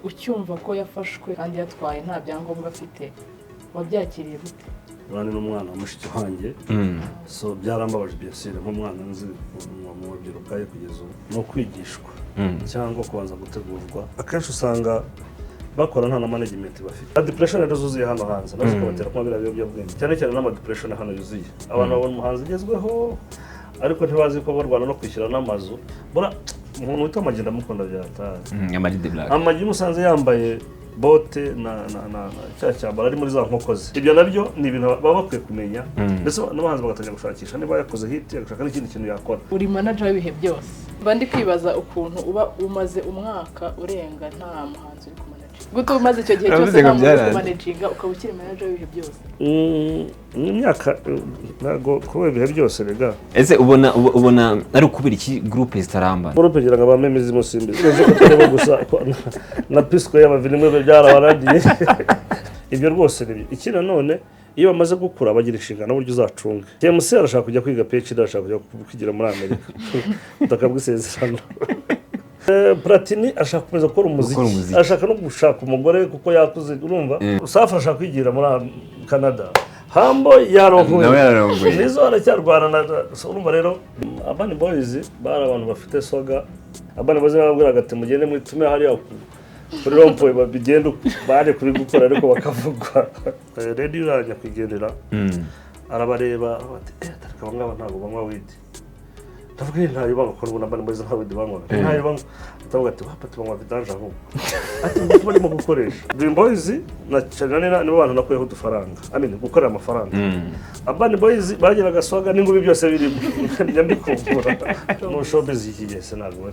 Ucyumva ko yafashwe kandi yatwaye nta byangombwa afite, wabyakiriye gute? Urani n'umwana wa mushiki wanjye, so byarambabaje, bien sûr, nk'umwana nzi mu mabyiruka ye kugeza ubu. Ni ukwigishwa cyangwa kubanza gutegurwa. Akenshi usanga bakora nta na management bafite. Na depression rero zuzuye hano hanze nazo zikabatera kunywa biriya biyobyabwenge, cyane cyane n'ama depression hano yuzuye. Abantu babona umuhanzi ugezweho, ariko ntibazi ko barwana no kwishyura n'amazu. Bora umuntu witwa Amag ndamukunda byataye. Amag the Black. Amag musanze yambaye bote na cya cyambaro ari muri za nkoko ze. Ibyo nabyo ni ibintu baba bakwiye kumenya, ndetse n'abahanzi bagatangira gushakisha niba yakoze hit, agashaka n'ikindi kintu yakora. Uri manager w'ibihe byose. Mba ndi kwibaza ukuntu uba umaze umwaka urenga nta muhanzi uri kumanaginga. Gute umaze icyo gihe cyose Uravuze ngo nta muntu uri byaranze. kumanaginga, ukaba ukiri manager w'ibihe byose? Imyaka ntabwo kuba ibihe byose rega. Ese ubona ari ukubera iki groupe zitaramba? Groupe ngira ngo abamemizi musimbi uzi ko turimo gusa ko na pisco y'abavinimwe byarabarangiye. Ibyo rwose ni byo. Ikindi nanone, iyo bamaze gukura bagira inshingano uburyo uzacunga. TMC arashaka kujya kwiga PhD, arashaka kujya kwigira muri Amerika, ubutaka bw'isezerano. Platini ashaka gukomeza gukora umuziki, Gukora umuziki. Ashaka no gushaka umugore kuko yakuze, urumva. Safi ashaka kwigira muri Canada. Hambo yarongoye. Nawe yararongoye. Nizo aracyarwana na so, urumva rero Urban Boys bari abantu bafite swagger. Urban Boys bababwiraga ati: "Mugende mwitume hariya kuri rond-point." Babigenda uko bari kubigukora, ariko bakavugwa. Radio urajya kwigendera, arabareba ati: "Eh, ariko aba ngaba ntabwo banywa weed." Ndavuga: "Eh, ntayo banywa." Kuko ubona Urban Boys nta weed banywaga, ntayo banywa. Ndavuga ati: "Wapa banywa vidange." Ahubwo ati: "Ngufu barimo gukoresha." Dream Boys na Charly na Nina nibo bantu nakuyeho udufaranga, I mean gukorera amafaranga. Urban Boys bagiraga swagger n'ingubi, byose birimo, njya mbikumbura. Mu showbiz iki gihe se ntabwo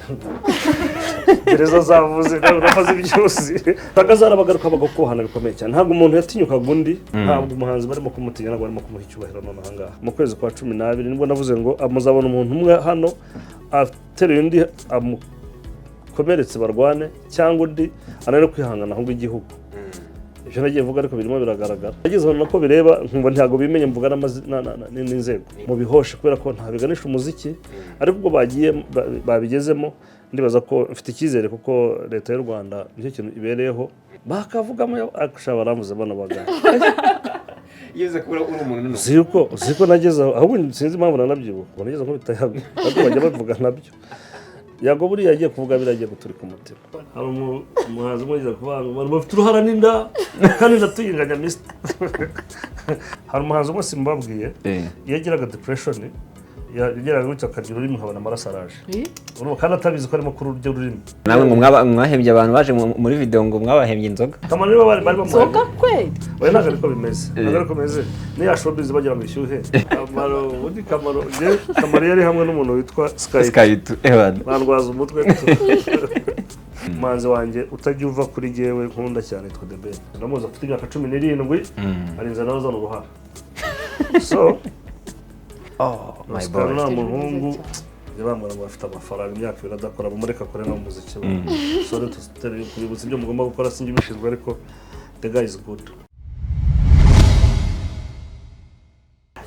gereza zavuze, ntabwo nakoze ibyuzi saga zarabagaruka bagakuhana bikomeye cyane. Ntabwo umuntu yatinyukaga undi, ntabwo umuhanzi barimo kumutinya, ntabwo barimo kumuha icyubahiro. None aha ngaha mu kwezi kwa 12 nibwo navuze ngo muzabona umuntu umwe hano ateruye undi amukomeretse barwane, cyangwa undi ananire kwihangana ahubwo igihugu. Ibyo nagiye mvuga ariko birimo biragaragara. Nageze ahantu nako bireba nkumva ntabwo bimenye, mvuga n'inzego mu bihoshe kubera ko ntabiganisha umuziki. Ariko ubwo bagiye babigezemo, ndibaza ko mfite icyizere kuko leta y'u Rwanda nicyo kintu ibereyeho. Bakavugamo ariko baramvuze bano bagabo. Iyo uza kubura uri umuntu. Uzi ko nageze aho, ahubwo sinzi impamvu nanabyibuka ngo nageze nkubita Yago, ariko bajya bavuga nabyo. Yago buriya agiye kuvuga biriya, agiye guturika umutima. Hari umuhanzi umwe yigeze kuvuga ngo abantu bafite uruhara n'inda kandi ndatuyinganya misita. Hari umuhanzi umwe simbabwiye, iyo yagiraga depression yageraga gutya akarya ururimi nkabona amaraso araje. Urumva kandi atabizi ko arimo kururya ururimi. Namwe ngo mwahembye abantu baje muri video, ngo mwabahembye inzoga. Kamaro nibo bari bamuhembye. Inzoga kweli? Oya, ntabwo ariko bimeze, ntabwo ariko bimeze. Niya showbiz bagira ngo ishyuhe. Kamaro ubundi, Kamaro njye, Kamaro yari hamwe n'umuntu witwa Sky. Skytu ewana. Bandwaza umutwe. Umuhanzi wanjye utajya uva kuri jyewe nkunda cyane yitwa The Ben. Ndamuzi afite imyaka 17, arinze nawe azana uruhara, so Oh my Oscar boy. ni Afite ijwi umuhungu. ryiza cyane. Njya bambwira ngo bafite amafaranga, imyaka 2 adakora, mumureke akore no mu muziki we. So rero kubibutsa ibyo mugomba gukora, sinjye ubishinzwe, ariko the guy is good.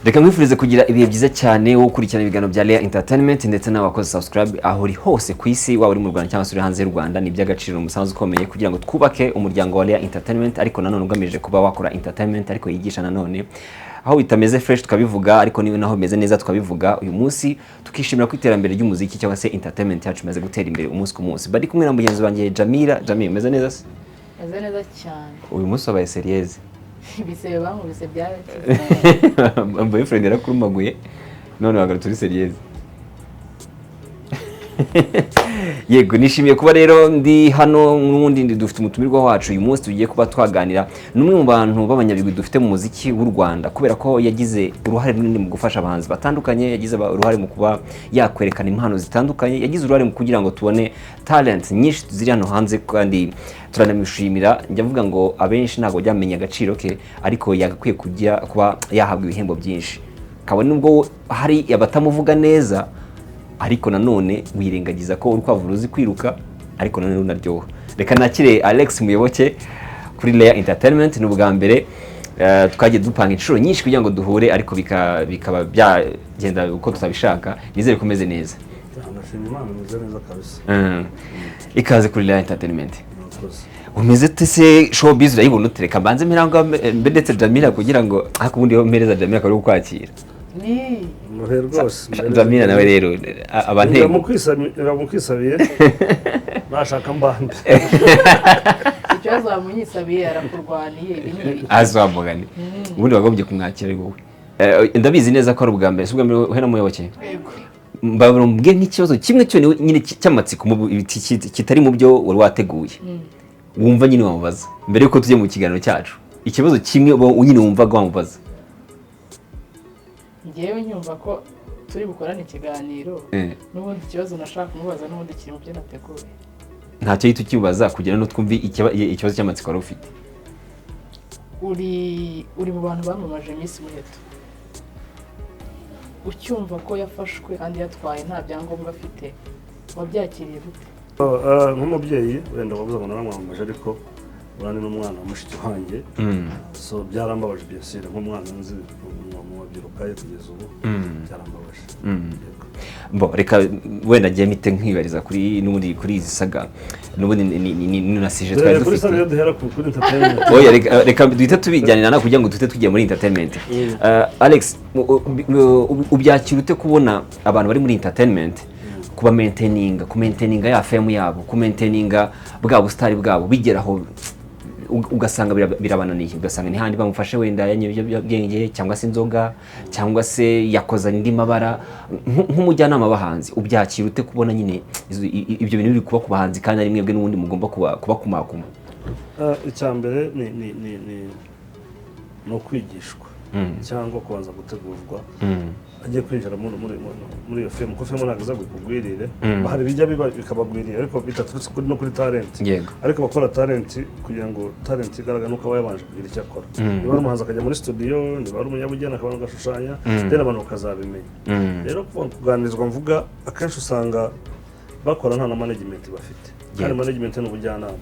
Reka nkwifurize kugira ibihe byiza cyane wo gukurikirana ibiganiro bya Lea Entertainment, ndetse n'abakoze subscribe aho uri hose ku isi, waba uri mu Rwanda cyangwa se uri hanze y'u Rwanda. Ni iby'agaciro, umusanzu ukomeye kugira ngo twubake umuryango wa Lea Entertainment, ariko nanone ugamije kuba wakora entertainment ariko yigisha nanone. Aho bitameze fresh tukabivuga, ariko niba naho bimeze neza tukabivuga. Uyu munsi tukishimira ko iterambere ry'umuziki cyangwa se entertainment yacu imaze gutera imbere umunsi ku munsi. Bari kumwe na mugenzi wanjye Jamila. Jamila, umeze neza se? Meze neza cyane. Uyu munsi wabaye sérieuse. Ibisebe bankubise byarakize. Boyfriend yarakurumaguye none wagarutse uri sérieuse. Yego, nishimiye kuba rero ndi hano n'ubundi ndi dufite umutumirwa wacu uyu munsi tugiye kuba twaganira. Ni umwe mu bantu b'abanyabigwi dufite mu muziki w'u Rwanda, kubera ko yagize uruhare runini mu gufasha abahanzi batandukanye, yagize uruhare mu kuba yakwerekana impano zitandukanye, yagize uruhare mu kugira ngo tubone talent nyinshi ziri hano hanze, kandi turanamushimira. Njya mvuga ngo abenshi ntabwo bajya agaciro ke, ariko yagakwiye kujya kuba yahabwa ibihembo byinshi, kabone nubwo hari abatamuvuga neza. Ariko nanone wirengagiza ko urukwavu ruzi kwiruka, ariko nanone runaryoha. Reka nakire Alex Muyoboke kuri Lea Entertainment. Ni ubwa mbere, twagiye dupanga inshuro nyinshi kugira ngo duhure, ariko bikaba byagenda uko tutabishaka. Nizere ko umeze neza. Ndashima Imana, meze neza kabisa. Ikaze kuri Lea Entertainment. Murakoze. Umeze ute se? Showbiz urayibona ute? Reka mbanze mpera mbe ndetse Jamila, kugira ngo ariko ubundi iyo mpereza Jamila akaba ari kukwakira. Ni Muhe rwose. Jamila nawe rero aba ntego. Ndamukwisabiye, nashaka mbande. Ikibazo wamunyisabiye, arakurwaniye, ibi ni ibiki? Azamugane ubundi wagombye kumwakira ari wowe. Ndabizi neza ko ari ubwa mbere, si ubwa mbere uhera Muyoboke? Yego. Mbabwira nk'ikibazo kimwe cyonyine nyine cy'amatsiko kitari mu byo wari wateguye, wumva nyine wamubaza mbere yuko tujya mu kiganiro cyacu, ikibazo kimwe uba nyine wumvaga wamubaza. Ngewe nyumva ko turi bukorane ikiganiro, n'ubundi ikibazo nashaka kumubaza n'ubundi kiri mu byo nateguye. Ntacyo uhita ukibaza kugira ngo twumve ikibazo cy'amatsiko wari ufite. Uri mu bantu bamamaje Miss Muheto. Ucyumva ko yafashwe kandi yatwaye nta byangombwa afite, wabyakiriye gute? Nk'umubyeyi wenda wabuze ngo naramwamamaje, ariko uriya ni n'umwana wa mushiki wanjye, so byarambabaje bien sûr, nk'umwana nzi mu mabyiruka ye kugeza ubu, byarambabaje. Yego. Bo reka wenda ngiye mpite nkwibariza kuri n'ubundi kuri izi saga, n'ubundi ni na sujet twari Duhere kuri dufite. saga, iyo duhera kuri entertainment. Oya, reka duhite tubijyanira na kugira ngo duhite tujya muri entertainment. Alex, ubyakira ute kubona abantu bari muri entertainment kuba maintaininga, kumaintaininga ya fame yabo, kumaintaininga bwa busitari bwabo, bigeraho ugasanga birabananiye, ugasanga ni handi bamufashe wenda yanyoye ibiyobyabwenge cyangwa se inzoga cyangwa se yakoze andi mabara? Nk'umujyanama w'abahanzi, ubyakira ute kubona nyine ibyo bintu biri kuba ku bahanzi kandi ari mwebwe n'ubundi mugomba kubakumakuma? Icya mbere ni ukwigishwa cyangwa kubanza gutegurwa agiye kwinjira muri iyo fame, kuko fame ntabwo iza ngo ikugwirire. Hari ibijya biba bikabagwirira ariko bidaturutse kuri no kuri talent. Ariko abakora talent, kugira ngo talent igaragare nuko aba yabanje kugira icyo akora. Niba ari umuhanzi akajya muri studio, niba ari umunyabugeni akabanza agashushanya, then abantu bakazabimenya. Rero kuva kuganirizwa mvuga, akenshi usanga bakora nta na management bafite, kandi management ni ubujyanama.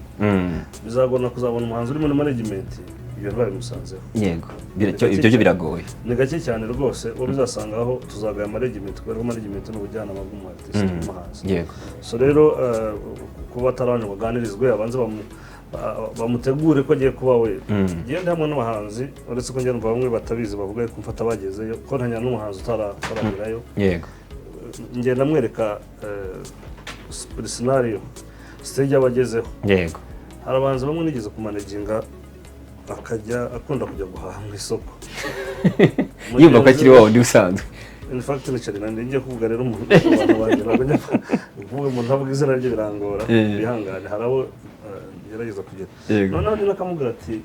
Bizagorana kuzabona umuhanzi uri muri management ibyo babimusanzeho. Yego. Ibyo byo biragoye. Ni gake cyane rwose uwo bizasangaho. Tuzagaya management kubera ko management ni ubujyanama bw'umu artiste, bw'umuhanzi. So rero kuba atarabanje ngo aganirizwe, abanze bamutegure ko agiye kuba we. Ngende hamwe n'abahanzi, uretse ko njya numva bamwe batabizi bavuga ko mfata bagezeyo, ko ntanya n'umuhanzi utaragerayo. Ngenda mwereka buri scenario, stage aba agezeho. Hari abahanzi bamwe nigeze kumanaginga, akajya akunda kujya guhaha mu isoko. Yumva ko akiri wa wundi usanzwe. In fact nicara nanjye ngiye kuvuga rero umuntu, abantu banjye ntabwo njya kuvuga umuntu ntavuga izina rye, birangora. Bihangane, hari abo ngerageza kugera. Noneho nyine akamubwira ati: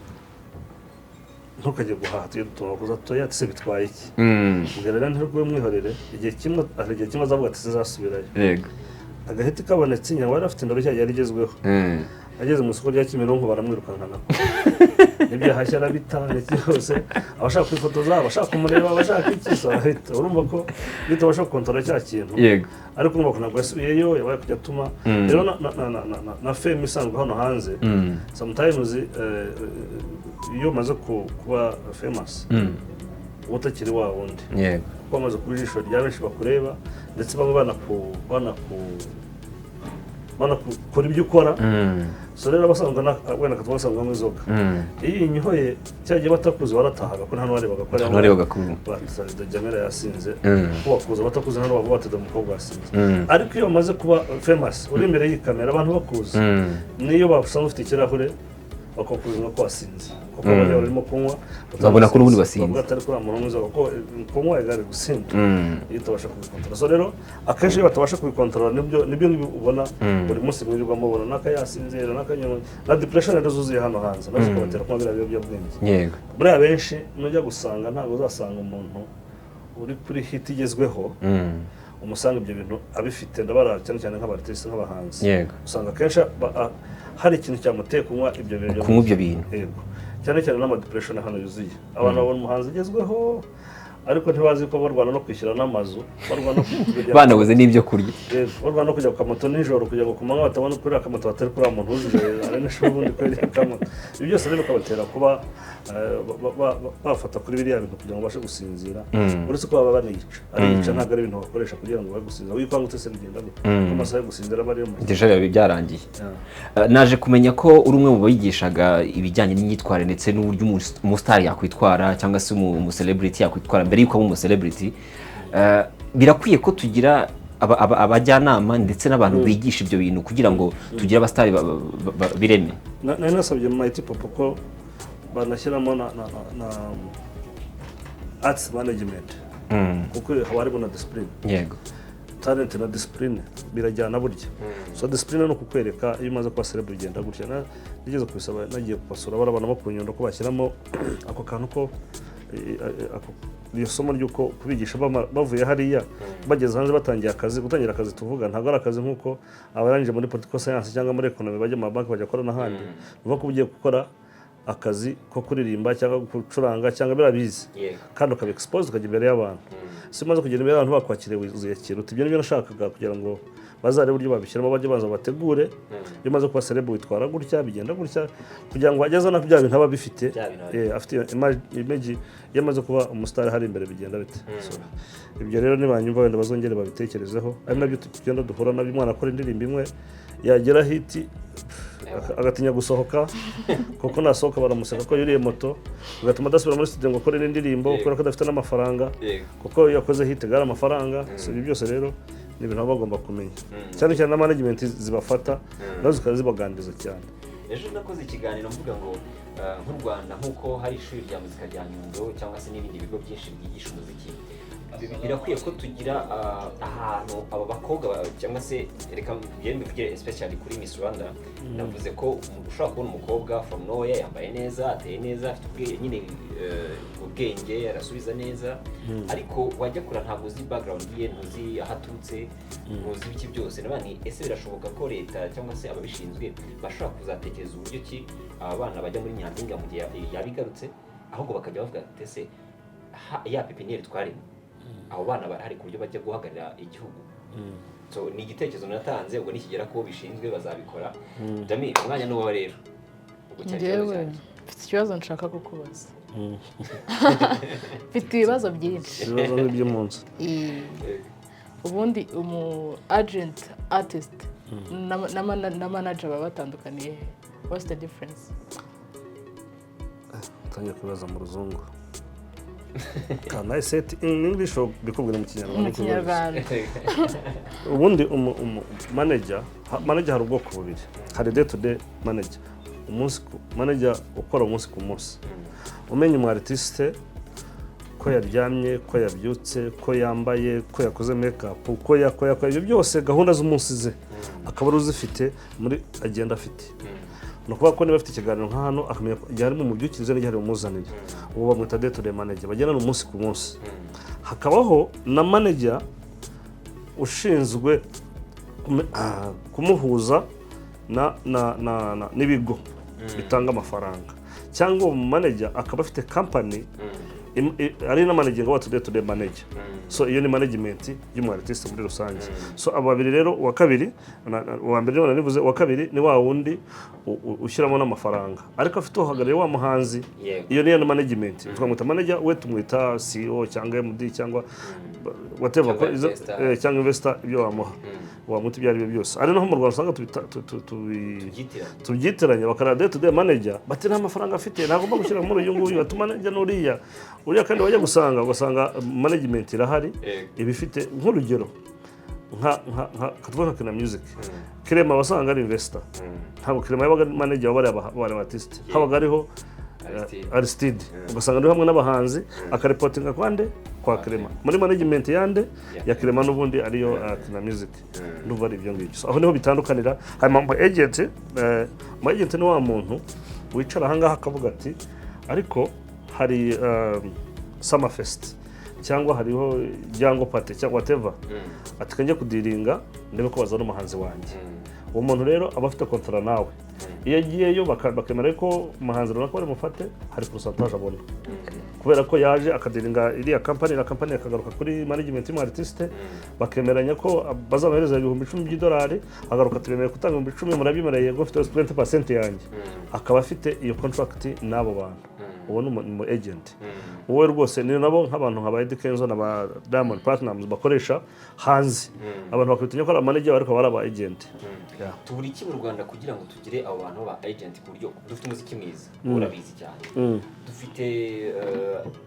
"Ntukajye guhaha, tujye dutuma kuza toya." Ati: "Se bitwaye iki?" Mbwira rero ntirwe mwihorere, igihe kimwe, hari igihe kimwe azavuga ati: "Sinzasubirayo." Agahita kabonetse inyama, yari afite indoro yari igezweho. Ageze mu isoko rya Kimironko baramwirukankana, nibyo yahashye arabita ndetse byose, abashaka kwifotoza, abashaka kumureba, abashaka iki, so arahita. Urumva ko iyo utabasha gukontorora cya kintu, ariko urumva ko ntabwo yasubiyeyo, yabaye kujya atuma. Rero na fame isanzwe hano hanze, sometimes iyo umaze kuba famous, uba utakiri wa wundi, kuko wamaze kuba ijisho rya benshi bakureba, ndetse bamwe banakora ibyo ukora. So rero abasanzwe wenda katuma basanzwe banywa inzoga, iyo uyinyoye cya gihe batakuzi waratahaga, ko nta n'uwarebaga ko Nta n'uwarebaga ko bati Jamila yasinze, ko bakuza batakuzi nta n'uwavuga bati dore umukobwa yasinze. Ariko iyo umaze kuba famous, uri imbere y'iyi kamera, abantu bakuzi, niyo basanga ufite ikirahure bakakuzana ko wasinze, kuko bajya barimo kunywa. Babona ko n'ubundi wasinze. Bavuga atari kuri muntu mwiza, kuko kunywa igare gusinda iyo utabasha kubikontorora. So rero akenshi iyo batabasha kubikontorora, nibyo ngibyo ubona buri munsi mwirirwa mubona n'aka yasinzira n'akanywa, na depression rero zuzuye hano hanze, nazo zikabatera kunywa biriya biyobyabwenge. Buriya benshi nujya gusanga, ntabwo uzasanga umuntu uri kuri hit igezweho umusanga ibyo bintu abifite. Ndabara cyane cyane nk'aba artiste, nk'abahanzi, usanga akenshi hari ikintu cyamuteye kunywa ibyo bintu. Kunywa ibyo bintu. Yego, cyane cyane n'ama depression hano yuzuye. Abantu babona umuhanzi ugezweho. Ariko ntibazi ko barwana no kwishyura n'amazu, barwana no kujya Banabuze n'ibyo kurya. Yego, barwana no kujya ku kamoto nijoro kugira ngo ku manywa batabona kuri akamoto, batari kuri muntu wujuje ari n'ubundi kuri kamoto. Ibi byose rero bikabatera kuba bafata kuri biriya bintu kugira ngo babashe gusinzira, uretse ko baba banica, arica ntabwo ari ibintu bakoresha kugira ngo babe gusinzira. Wikangutse se bigenda gute ko amasaha yo gusinzira aba ariyo make? Déjà biba byarangiye. Yeah. Naje kumenya ko uri umwe mu bigishaga ibijyanye n'imyitwarire ndetse n'uburyo umusitari yakwitwara cyangwa se umucelebrity yakwitwara mbere y'uko aba umucelebrity. Birakwiye ko tugira abajyanama ndetse n'abantu bigisha ibyo bintu kugira ngo tugire abasitari bireme. Nari nasabye Mighty Popo ko banashyiramo na arts management, kuko haba harimo na discipline. Talent na discipline birajyana burya. So discipline ni ukukwereka iyo umaze kuba celeb bigenda gutya. Nigeze kubisaba, nagiye kubasura barabana bo ku Nyundo, ko bashyiramo ako kantu ko iryo somo ry'uko kubigisha bavuye hariya bageze hanze batangiye akazi. Gutangira akazi tuvuga ntabwo ari akazi nk'uko abarangije muri political science cyangwa muri economy bajya mu mabanki, bajya gukora n'ahandi. Ni ukuvuga ko ugiye gukora akazi ko kuririmba cyangwa gucuranga cyangwa biriya bize, kandi ukaba expose, ukajya imbere y'abantu. Si umaze kugera imbere y'abantu bakwakiriye, wizuyakira uti ibyo nibyo nashakaga, kugira ngo bazarebe uburyo babishyiramo, bajye banza bategure: iyo umaze kuba celeb witwara gutya, bigenda gutya, kugira ngo ageze na bya bintu aba abifite. Bya bintu aba Afite iyo image, iyo amaze kuba umusitari hari imbere bigenda bite. So, ibyo rero nibanyumva wenda bazongere babitekerezeho. Ari nabyo tugenda duhura nabyo: umwana akora indirimbo imwe, yagera hit agatinya gusohoka, kuko nasohoka baramuseka ko yuriye moto, bigatuma adasubira muri studio ngo akore n'indirimbo, kubera ko adafite n'amafaranga, kuko iyo yakoze hit gari amafaranga. So ibi byose rero ni ibintu baba bagomba kumenya, cyane cyane na management zibafata nazo zikaba zibaganiriza cyane. Ejo nakoze ikiganiro mvuga ngo nk'u Rwanda, nk'uko hari ishuri rya muzika rya Nyundo cyangwa se n'ibindi bigo byinshi byigisha umuziki, birakwiye ko tugira ahantu aba bakobwa cyangwa se reka mbigire mbivugire especially kuri Miss Rwanda. Navuze ko ushobora kubona umukobwa from nowhere, yambaye neza, ateye neza, afite ubwenge nyine, ubwenge, arasubiza neza, ariko wajya kura ntabwo uzi background ye, ntuzi aho aturutse, ntuzi ibiki byose. Navuga nti ese birashoboka ko leta cyangwa se ababishinzwe bashobora kuzatekereza uburyo ki aba bana bajya muri Nyampinga mu gihe yaba igarutse, ahubwo bakajya bavuga ati ese ya pépinière twarimo, abo bana barahari ku buryo bajya guhagararira igihugu? So ni igitekerezo natanze, ubwo nikigera ko bishinzwe bazabikora. Jami, umwanya ni uwawe rero. Ubwo cyari ikibazo Njyewe cyanjye. mfite ikibazo nshaka kukubaza. Mfite ibibazo byinshi. Ibibazo nk'iby'umunsi. Ubundi umu agent artist na manager baba batandukaniye he? What's the difference? Utangiye kubibaza mu ruzungu. Can I say it in English or bikubwira mu Kinyarwanda? Mu Kinyarwanda. Ubundi umu manager, manager hari ubwoko bubiri. Hari day to day manager, umunsi manager ukora umunsi ku munsi, umenya umu artiste ko yaryamye, ko yabyutse, ko yambaye, ko yakoze make up, ko yakora ibyo byose, gahunda z'umunsi ze akaba ari uzifite muri agenda afite. Ni ukuvuga ko niba afite ikiganiro nka hano, akamenya ko igihe ari bumubyukirize n'igihe ari bumuzanire. Ubu bamwita day to day manager, bagendana umunsi ku munsi. Hakabaho na manager ushinzwe kumuhuza n'ibigo bitanga amafaranga, cyangwa uwo manager akaba afite company ari na managing wa day to day manager. So iyo ni management y'umu artiste muri rusange. So abo babiri rero, uwa kabiri uwa mbere niwo nanivuze, uwa kabiri ni wa wundi ushyiramo n'amafaranga ariko afite uhagarariye wa muhanzi. Iyo niyo management twamwita manager, we tumwita CEO cyangwa MD cyangwa whatever. Cyangwa investor. Cyangwa investor, ibyo wamuha wamuta ibyo ari byo byose. Ari naho mu Rwanda usanga Tubyitiranya. Tubyitiranya, bakareba day to day manager bati nta mafaranga afite, ntagomba gushyira muri uyu nguyu, ati manager n'uriya uriya. Kandi wajya gusanga ugasanga management irahari, iba ifite nk'urugero nka katuvuge nka Kina Music, Clement wasanga ari investor. Ntabwo Clement yabaga ari manager wa bariya artiste, habaga hariho Aristide. Aristide, ugasanga ari hamwe n'abahanzi, akareportinga kwande kwa Clement muri management yande ya Clement n'ubundi ariyo Kina Music. Ndumva ari ibyo ngibyo. So, aho niho bitandukanira. Hanyuma mu agent, mu agent ni wa muntu wicara ahangaha akavuga ati ariko hari summer fest cyangwa hariho Jango Party cyangwa whatever, ati kanjye kudealinga ndebe ko bazana umuhanzi wanjye. Uwo muntu rero aba afite contrat nawe. Iyo agiyeyo bakemera ko umuhanzi runaka bari mufate, hari pourcentage abona kubera ko yaje akadealinga iriya kampani, iriya kampani akagaruka kuri management y'umu artiste, bakemeranya ko bazamuhereza 10,000 by'idolari, agaruka, "Turemeye gutanga 10,000, murabyemera?" "Yego, mfite 20% yanjye." Akaba afite iyo contract n'abo bantu. Uwo ni umu agent. Wowe rwose ni nabo nk'abantu nka ba Eddy Kenzo na ba Diamond Platnumz bakoresha hanze, abantu bakabitinya ko ari manager, ariko bari aba agent. Yeah. Tubura iki mu Rwanda kugira ngo tugire abo bantu ba agent, ku buryo dufite umuziki mwiza, urabizi cyane, dufite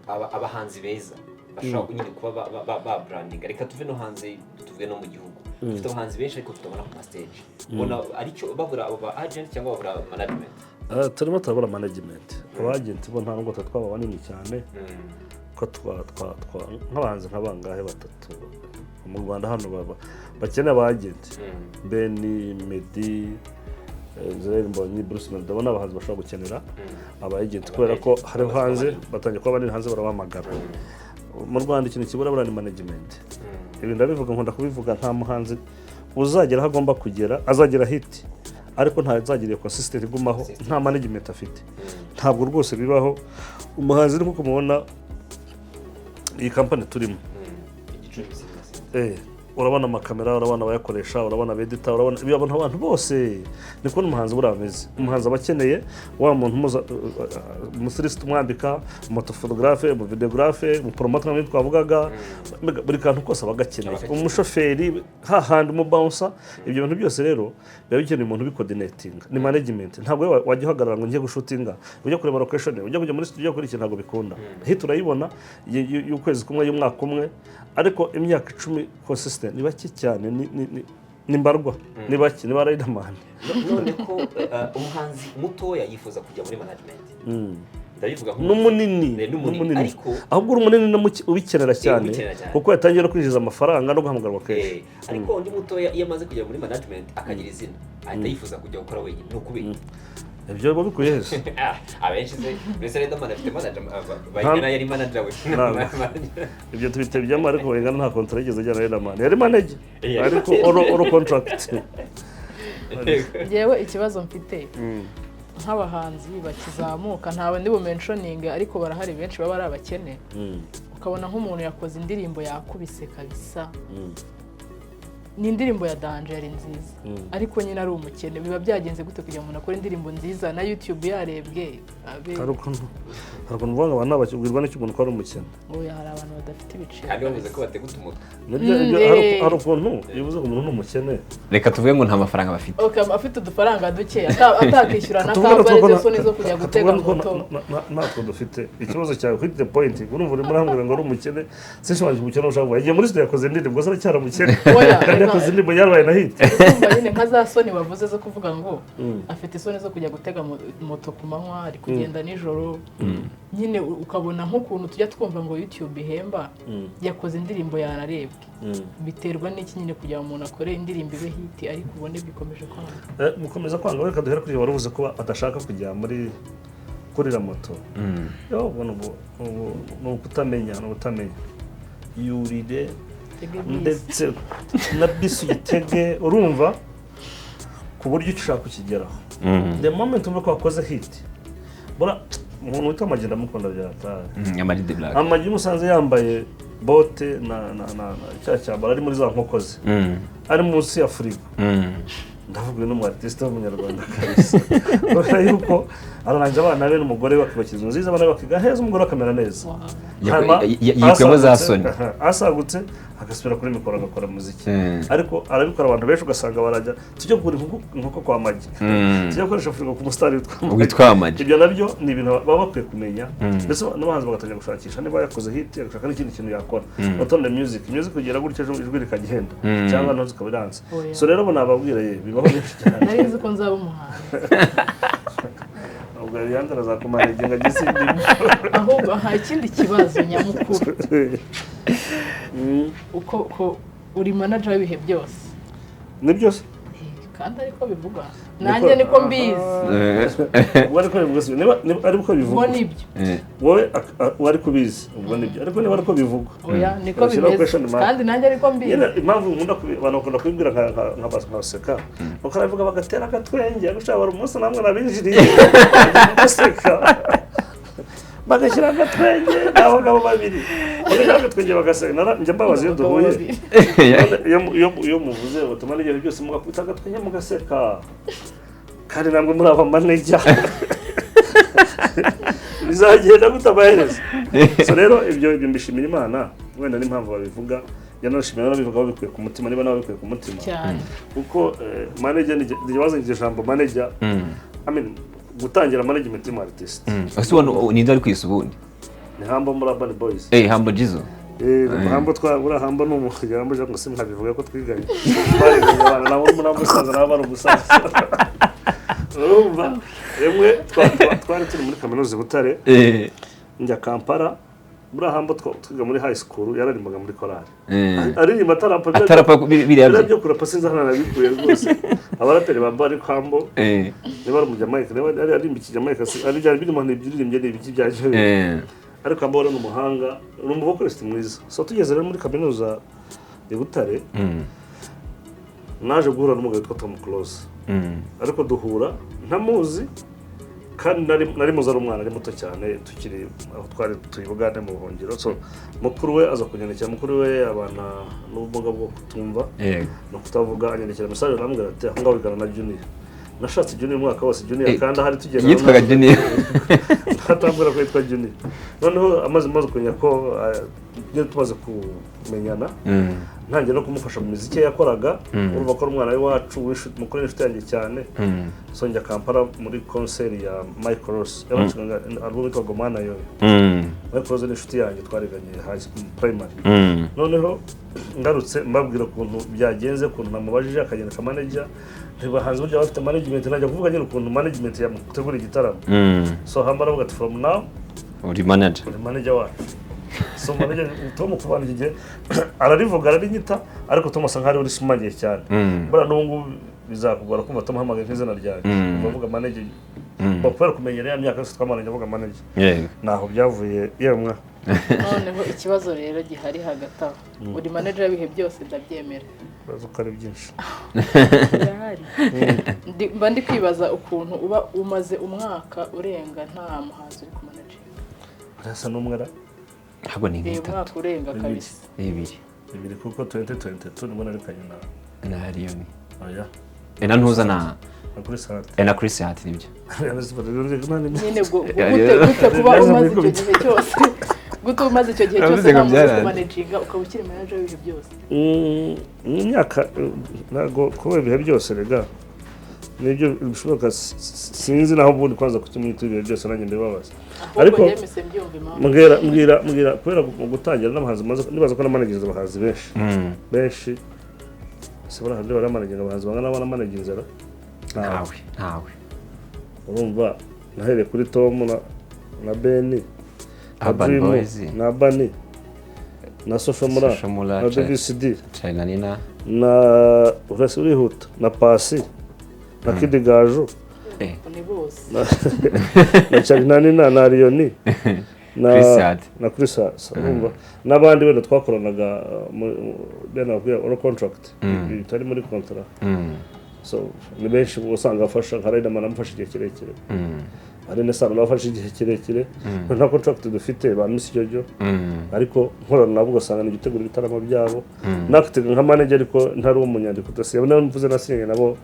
abahanzi beza bashobora nyine kuba ba branding? Reka tuve no hanze, tuve no mu gihugu. Dufite abahanzi benshi ariko tutabona ku ma stage. Ubona aricyo babura, abo ba agent, cyangwa babura management? Turimo turabura management. Aba agent bo nta nubwo twaba banini cyane, ko twa twa twa nk'abahanzi nka bangahe, batatu mu Rwanda hano baba bakeneye aba agent: Ben, Meddy, Israel Mbonyi, Bruce Melody. Ndabona abahanzi bashobora gukenera aba agent kubera ko hari hanze batangiye kuba banini, hanze barabahamagara. Mu Rwanda ikintu kibura buriya ni management. Ibi ndabivuga, nkunda kubivuga, nta muhanzi uzagera aho agomba kugera, azagera hit, ariko ntazagira iyo consistent igumaho nta management afite. Ntabwo rwose bibaho. Umuhanzi ni nkuko mubona iyi kampani turimo. Igicumbi Cinema. Urabona amakamera, urabona abayakoresha, urabona abedita, urabona ibyo abantu bose. Niko n'umuhanzi buriya ameze. Umuhanzi aba akeneye wa muntu umustyliste umwambika, umuphotographe, umuvidéographe, umupromoter nk'ibyo twavugaga. Mbega buri kantu kose aba agakeneye, umushoferi hahandi, umubouncer. Ibyo bintu byose rero biba bikeneye umuntu ubicoordinatinga, ni management. Ntabwo wowe wajya uhagarara ngo njye gushootinga, ujya kureba location, ujya kujya muri studio gukora ikintu, ntabwo bikunda. Hit urayibona y'ukwezi kumwe, y'umwaka umwe, ariko imyaka 10 consistent ni bake cyane, ni mbarwa, ni bake, ni ba Riderman. None ko umuhanzi mutoya yifuza kujya muri management, ndabivuga n'umunini. N'umunini. N'umunini. Ariko ahubwo uri umunini ubikenera cyane, ubikenera cyane. Kuko yatangiye no kwinjiza amafaranga no guhamagarwa kenshi. Ariko undi mutoya iyo amaze kujya muri management akagira izina, ahita yifuza kujya gukora wenyine. Ni ukubera Ibyo biba bikwiye hese? Ah, abenshi se, mbese Riderman afite manager, Bayingana yari manager we. Ntabwo. Ibyo tubitebyamo, ariko Bayingana nta contrat yigeze ajyana na Riderman, yari manager Yari ariko oral contract. Ngewe ikibazo mfite, nk'abahanzi bakizamuka, ntawe ndi bumentioninge, ariko barahari benshi baba ari abakene, ukabona nk'umuntu yakoze indirimbo yakubise kabisa, ni indirimbo ya danger, yari nziza, ariko nyine ari umukene. Biba byagenze gute kugira ngo umuntu akore indirimbo nziza na YouTube yarebwe abe Hari ukuntu uvuga ngo abantu ntabakibwirwa n'icyo umuntu ko ari umukene. Oya, hari abantu badafite ibiciro. Kandi bavuze ko batega utumoto. Nibyo, hari ukuntu iyo uvuze ngo umuntu ni umukene, Reka tuvuge ngo nta mafaranga bafite. Okay, afite udufaranga duke, atakishyura na Tuvuge kampani ko izo soni zo kujya gutega tuvuge ko moto. Natwo dufite ikibazo cyawe kuri the point. Urumva urimo urambwira ngo ari umukene, sinshimangira umukene ushaka kuvuga. Yagiye muri studio, yakoze indirimbo, se aracyari umukene? Oya, Kandi yakoze indirimbo yarabaye na hit. Urumva nyine nka za soni bavuze zo kuvuga ngo afite isoni zo kujya gutega moto ku manywa, ari kugenda nijoro nyine, ukabona nk'ukuntu tujya twumva ngo YouTube ihemba, yakoze indirimbo yararebwe. Biterwa n'iki nyine kugira ngo umuntu akore indirimbo ibe hit, ariko ubone bikomeje kwanga? Mukomeza kwanga. Reka duhere kuri wari uvuze ko badashaka kujya muri kurira moto. Yo, ubona ubu ni ukutamenya, ni ubutamenya. Yurire Tege bisi. Ndetse na bisi uyitege, urumva, ku buryo icyo ushaka kukigeraho. The moment umva ko wakoze hit, bora umuntu witwa Amag ndamukunda byataye. Amag the Black. Amag iyo umusanze yambaye bote na cya cyambaro, ari muri za nkoko ze, ari munsi ya firigo, ndavuga uyu ni umu artiste w'umunyarwanda kabisa, kubera yuko ararangiza abana be n'umugore we bakubakira inzu nziza, abana be bakiga heza, umugore akamera neza. Hanyuma Yikuyemo za soni. Aha, asagutse agasubira kuri mikoro agakora muziki. Ariko arabikora, abantu benshi ugasanga barajya, tujya kugura inkoko kwa Magi, tujya gukoresha firigo ku musitari witwa Magi. Witwa Amag. Ibyo nabyo ni ibintu baba bakwiye kumenya, ndetse n'abahanzi bagatangira gushakisha niba yakoze hit, agashaka n'ikindi kintu yakora, not only music. Music kugera gutya ejo ijwi rikagenda cyangwa nazo zikaba iranze. Oya. So rero bo nababwira, ye bibaho benshi cyane. Nari nzi ko nzaba umuhanzi. Ubwo Ariane azakumanaginga gisindi. Ahubwo aha ikindi kibazo nyamukuru, uko ko uri manager w'ibihe byose? Ni byose. Kandi ariko bivugwa, nanjye niko mbizi. Ubwo ariko bivuga si niba ariko Ubwo bivugwa, nibyo. Wowe wari kubizi, ubwo nibyo, ariko niba ariko bivugwa, Oya, niko Bashyiraho bimeze. question mark. Kandi nanjye ariko mbizi. Nyine impamvu nkunda abantu bakunda kubibwira nkaseka, kuko arabivuga bagatera agatwenge, ariko ushobora buri munsi namwe nabinjiriye bagaseka, bagashyira agatwenge. Ni abagabo babiri bagashyira agatwenge bagaseka. Njya mbabaza iyo Abagabo duhuye. babiri. None iyo muvuze batuma n'igihe byose mugakubita agatwenge mugaseka, kandi ntabwo muri aba manager, bizagenda gute amaherezo? So rero ibyo mbishimira Imana. Wenda n'impamvu babivuga, yanashimira n'ababivuga babikuye ku mutima, niba nawe babikuye ku mutima, Cyane. kuko manager ni wazanye iryo jambo manager, I mean, gutangira management y'umu artist. Ese ubona ninde ari kwisa ubundi? Ni Hambo muri Urban Boys. Humble Jizzo. Hambo twa buriya Hambo ni umuryango ngo simwabivuga ko twiganye, twariganye abana nabo muri umusaza nabo bari umusaza. Urumva rimwe twari turi muri kaminuza i Butare, njya Kampala. Buriya Hambo twiga muri high school, yararimbaga muri korali, aririmba atarapa. Atarapa biriya biriya bye. Byo kurapa sinzi ahantu nabikuye rwose. Abaraperi bamba, ariko Hambo niba ari umujamayika, niba ari aririmba ikijamayika, ari byari birimo ntibyiririmbye, ni ibiki byaje, ariko Hambo ni umuhanga, ni umuvokalist mwiza. So tugeze rero muri kaminuza i Butare, naje guhura n'umugabo witwa Tom Close, ariko duhura ntamuzi, kandi nari muzi ari umwana, ari muto cyane, tukiri aho twari turi Bugande mu buhungiro. So mukuru we aza kunyandikira, mukuru we abana n'ubumuga bwo kutumva no kutavuga, anyandikira message arambwira ati: "Aho ngaho wigana na Junior." Nashatse Junior umwaka wose, Junior kandi ahari tugenda Yitwaga Junior. Atambwira ko yitwa Junior. Noneho amaze kumenya ko nyine tumaze kumenyana, ntangiye no kumufasha mu miziki ye yakoraga. Urumva ko ari umwana w'iwacu mukuru, n'inshuti yanjye cyane. So njya Kampala muri concert ya Michael Ross, yabacurangaga album yitwa Gomana Yoyo. Michael Ross ni inshuti yanjye, twariganye high school, primary. Noneho ngarutse mbabwira ukuntu byagenze, ukuntu namubajije akagenda akamanager, ntibahanze burya bafite management, najya kuvuga nyine ukuntu management yamutegura igitaramo. So Hamba aravuga ati: "From now Uri manager." Uri manager wacu. So manager Tom, kubana iki gihe ararivuga ararinyita, ariko Tom asa nkaho ari we urishimangiye cyane. Buriya n'ubu ngubu bizakugora kumva Tom ahamagaye nk'izina ryanjye. Bavuga manager. Kubera kumenyera ya myaka yose twamaranye avuga manager. Naho byavuye yemwa. Noneho ikibazo rero gihari hagati aho, uri manager w'ibihe byose, ndabyemera. Ibibazo ko ari byinshi. Birahari. Mba ndi kwibaza ukuntu uba umaze umwaka urenga nta muhanzi uri kumanaginga. Arasa n'umwe ra? Ntabwo ni Reba, nk'itatu. umwaka urenga kabisa. 2. 2, kuko 2022 nibwo narikanye na Na Liyoni. Oya. Na ntuza na Na kuri sante. Na Chris Hat, nibyo. Nyine gute kuba umaze icyo gihe cyose, gute umaze icyo gihe cyose Uravuze ngo nta muntu uri byaranze. kumanaginga, ukaba ukiri manager w'ibihe byose? Mu myaka ntabwo kuba ibihe byose rega nibyo bishoboka. Sinzi naho ubundi kwanza kutumwita ibihe byose, nanjye mbibabaza. Ahubwo Ariko njye mpise mbyumva impamvu. Mbwira kubera mu gutangira n'abahanzi nibaza ko namanaginze abahanzi benshi, benshi se buriya niba namanaginga abahanzi bangana n'abo namanaginze ra? Ntawe. Ntawe, ntawe. Urumva nahereye kuri Tom na Beni na Urban Dream, Boys. na Bani na Social Mula, Social Mula, na Davis D, China Nina. Na uretse urihuta na Pasi na Kid Gaju, Ni bose. na Charinani na Liyoni na Chris Hat. na Chris Hat, urumva n'abandi wenda twakoranaga bene bakwiye oral contract bitari muri contrat. So ni benshi usanga afasha, nka Riderman amufasha igihe kirekire, hari na Sano afasha igihe kirekire, nta contract dufite, ba Miss Jojo, ariko nkorana nabo ugasanga ni gutegura ibitaramo byabo, nakitega nka manager, ariko ntari uwo mu nyandiko udasinya, niba mvuze nasinye nabo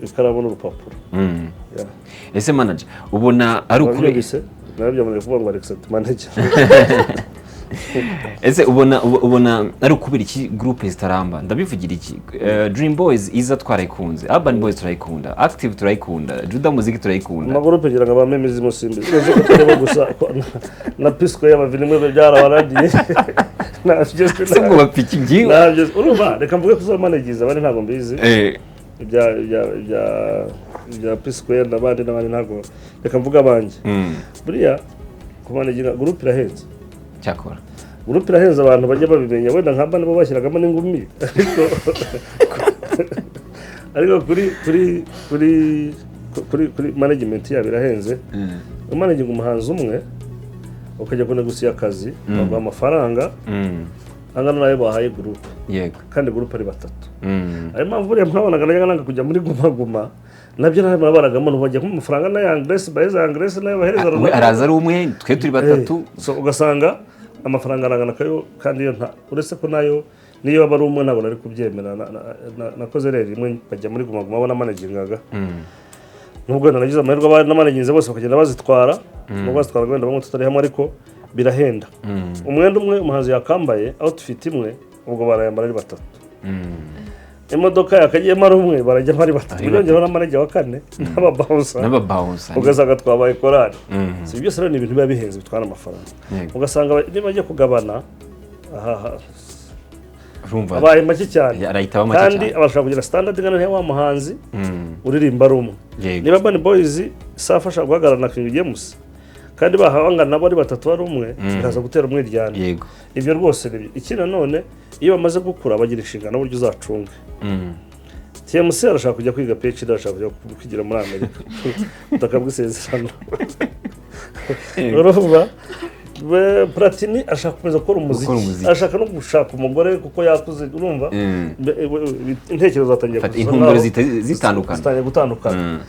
ikaramu n'urupapuro. Yeah. Ese manager ubona ari ukuri? Wabyumvise nabyo byamaze kuvuga ngo Alex ati manager. Ese ubona ari ukubera iki groupe zitaramba? Ndabivugira iki? Dream Boys iza twarayikunze, Urban Boys turayikunda, Active turayikunda, Juda Muziki turayikunda. Amagurupe ngira ngo abameme musimbi uzi ko turimo gusa ko na pisco y'abavinimwe byarabarangiye ntabyo. Ese ngo bapfa iki ngiwe? Ntabyo. Urumva reka mvuge ko uzamanagiza abandi ntabwo mbizi, ibya P-Square n'abandi n'abandi ntabwo, reka mvuge abanjye. Buriya kumanagira groupe irahenze. Cyakora. Groupe irahenze, abantu bajya babimenya. Wenda nka nabo bashyiragamo n'ingumi, ariko Ariko kuri management yabo irahenze. Umanaginga umuhanzi umwe, ukajya kunegusiya akazi, baguha amafaranga angana nayo bahaye groupe, kandi groupe ari batatu. Ayo mpamvu buriya mwabonaga najyaga nanga kujya muri Guma Guma, nabyo nawe murabaragamo, ntubajya kumpa amafaranga n'aya Angresi, bahereza Angresi n'ayo bahereza We runaka. Araza ari umwe, twe turi batatu. So ugasanga amafaranga arangana kayo, kandi iyo nta, uretse ko nayo niyo aba ari umwe ntabwo nari kubyemera. Nakoze rero rimwe bajya muri Guma Guma, bo namanagingaga, nubwo wenda nagize amahirwe abari namanaginze bose bakagenda bazitwara, nubwo bazitwara wenda bamwe tutari hamwe, ariko birahenda. Umwenda umwe umuhanzi yakambaye, outfit imwe, ubwo barayambara ari batatu. Imodoka yakagiyemo ari umwe, barajyamo ari batatu. Ari Byongeyeho na manager wa kane n'ababouncer, N'ababouncer. ugasanga twabaye korali. Si byose rero, ni ibintu biba bihenze, bitwara amafaranga. Ugasanga niba bagiye kugabana aha Urumva abaye make cyane. Arahita aba make Kandi cyane. abashaka kugira standard ingana n'iya wa muhanzi uririmba ari umwe. Niba Urban Boys Safi ashaka guhagarara na King James, kandi bahangana nabo ari batatu ari umwe, biraza gutera umwiryane. Ibyo rwose ni byo. Ikindi nanone, iyo bamaze gukura bagira inshingano uburyo uzacunge. TMC arashaka kujya kwiga PhD, arashaka kujya kwigira muri Amerika, ubutaka bw'isezerano. Urumva Platini ashaka gukomeza gukora umuziki, Gukora umuziki. Ashaka no gushaka umugore kuko yakuze, urumva. Intekerezo zatangiye Fata kuza intumbero zitandukana. Zitangiye gutandukana.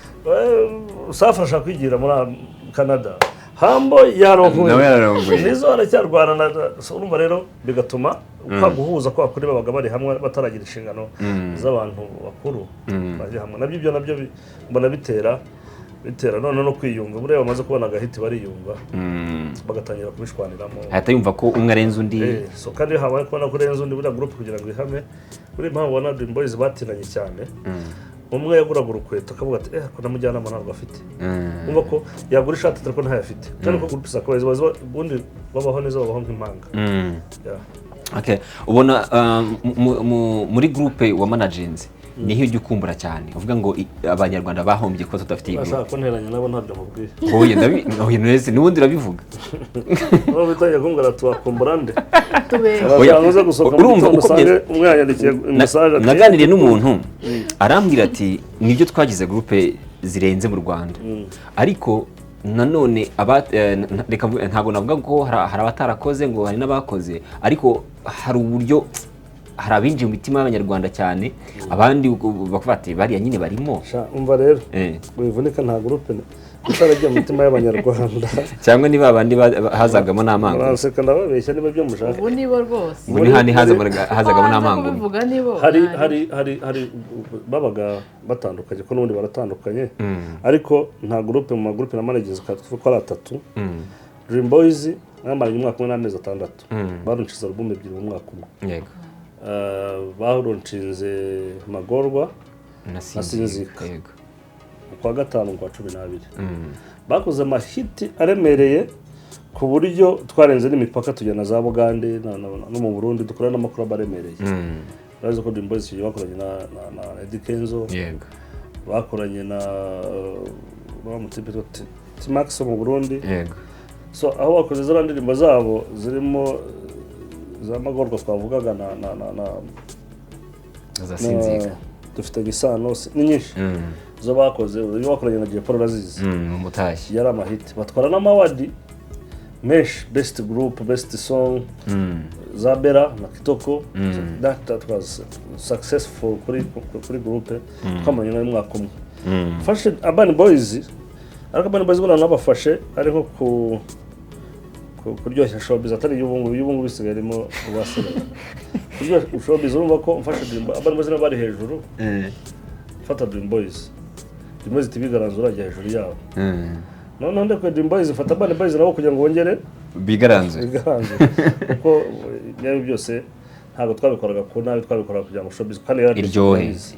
Safi arashaka kwigira muri Canada, Hambo yarongoye. Nawe yararongoye. Nizo aracyarwana na so, urumva rero bigatuma kwa guhuza kwa kuri babaga bari hamwe bataragira inshingano z'abantu bakuru bajya hamwe, nabyo ibyo nabyo mbona bitera none no kwiyumva. Buriya bamaze kubona agahiti bariyumva, bagatangira kubishwaniramo. Ahita yumva ko umwe arenze undi. So kandi iyo habaye kubona ko urenze undi, buriya groupe kugira ngo ihame, buriya impamvu ubona Dream Boys batinanye cyane, umwe yaguraga urukweto akavuga ati: "Eh, ko na mujyanama ntabwo afite." Umva ko yagura ishati ariko ntayo afite, kandi ko groupe zakabaye ziba ubundi babaho neza, babaho nk'impanga. Yeah. Okay. Ubona muri groupe wa managinze, niho ujya ukumbura cyane uvuga ngo abanyarwanda bahombye kuba tudafite iyi Urashaka groupe? ko nteranya nabo? Ntabyo nkubwiye. Oya, oya, nese n'ubundi urabivuga. Niba bitangiye kumbwira ati wakumbura nde? Tubeshye. Oya, Urashaka uze gusohoka mu urumva gitondo uko usange umwe yanyandikiye message ati Naganiriye n'umuntu arambwira ati nibyo, twagize groupe zirenze mu Rwanda, ariko nanone reka ntabwo navuga ko hari abatarakoze, ngo hari n'abakoze, ariko hari uburyo hari abinjiye mu mitima y'abanyarwanda cyane, abandi bakavuga ati bariya nyine barimo. Sha, umva rero, wivunika, nta groupe itaragiye mu mitima y'abanyarwanda. Cyangwa niba abandi hazagamo n'amangu. Muranseka, ndababeshya niba ibyo mushaka. Ubu nibo rwose. Ubu ni handi hazagamo Wanze n'amangu. kubivuga nibo. Hari hari babaga batandukanye, ko n'ubundi baratandukanye, ariko nta groupe mu magroupe na managers tuvuga ko ari atatu. Dream Boys mwamaranye umwaka umwe n'amezi 6, baronshize album ebyiri mu mwaka umwe. Baronshinze Magorwa Na Sinzika. Mu kwa gatanu, mu kwa 12. Bakoze amahiti aremereye ku buryo twarenze n'imipaka, tujya na za Bugande no mu Burundi, dukora n'amakuru aremereye. Urazi ko Dream Boys icyo gihe bakoranye na Eddy Kenzo, bakoranye na wa mutipe witwa T-Max wo mu Burundi. So aho bakoze ziriya ndirimbo zabo zirimo za Magorwa twavugaga na Za Sinzika. Dufitanye isano, ni nyinshi zo bakoze. Iyo bakoranye na Jay Polly urazizi. Umutashyi. Yari amahiti, batwara n'amawadi menshi, best group, best song, za Bera na Kitoko. That was successful kuri groupe twamaranye nayo umwaka umwe. Mfashe Urban Boys, ariko Urban Boys buriya nabafashe ari nko kuryoshya showbiz, atari iy'ubu ngubu. Iy'ubu ngubu isigaye irimo uwasigaye kuryoshya showbiz. Urumva ko mfashe Urban Boys nabo bari hejuru, mfata Dream Boys, Dream Boys itibigaranzura urajya hejuru yabo. Noneho ndekwe Dream Boys, mfata Urban Boys nabo kugira ngo bongere Bigaranzuye. Bigaranzure, kuko ibyo ari byo byose ntabwo twabikoraga ku nabi, twabikoraga kugira ngo showbiz kandi yararyoshye, Iryohe. urabizi.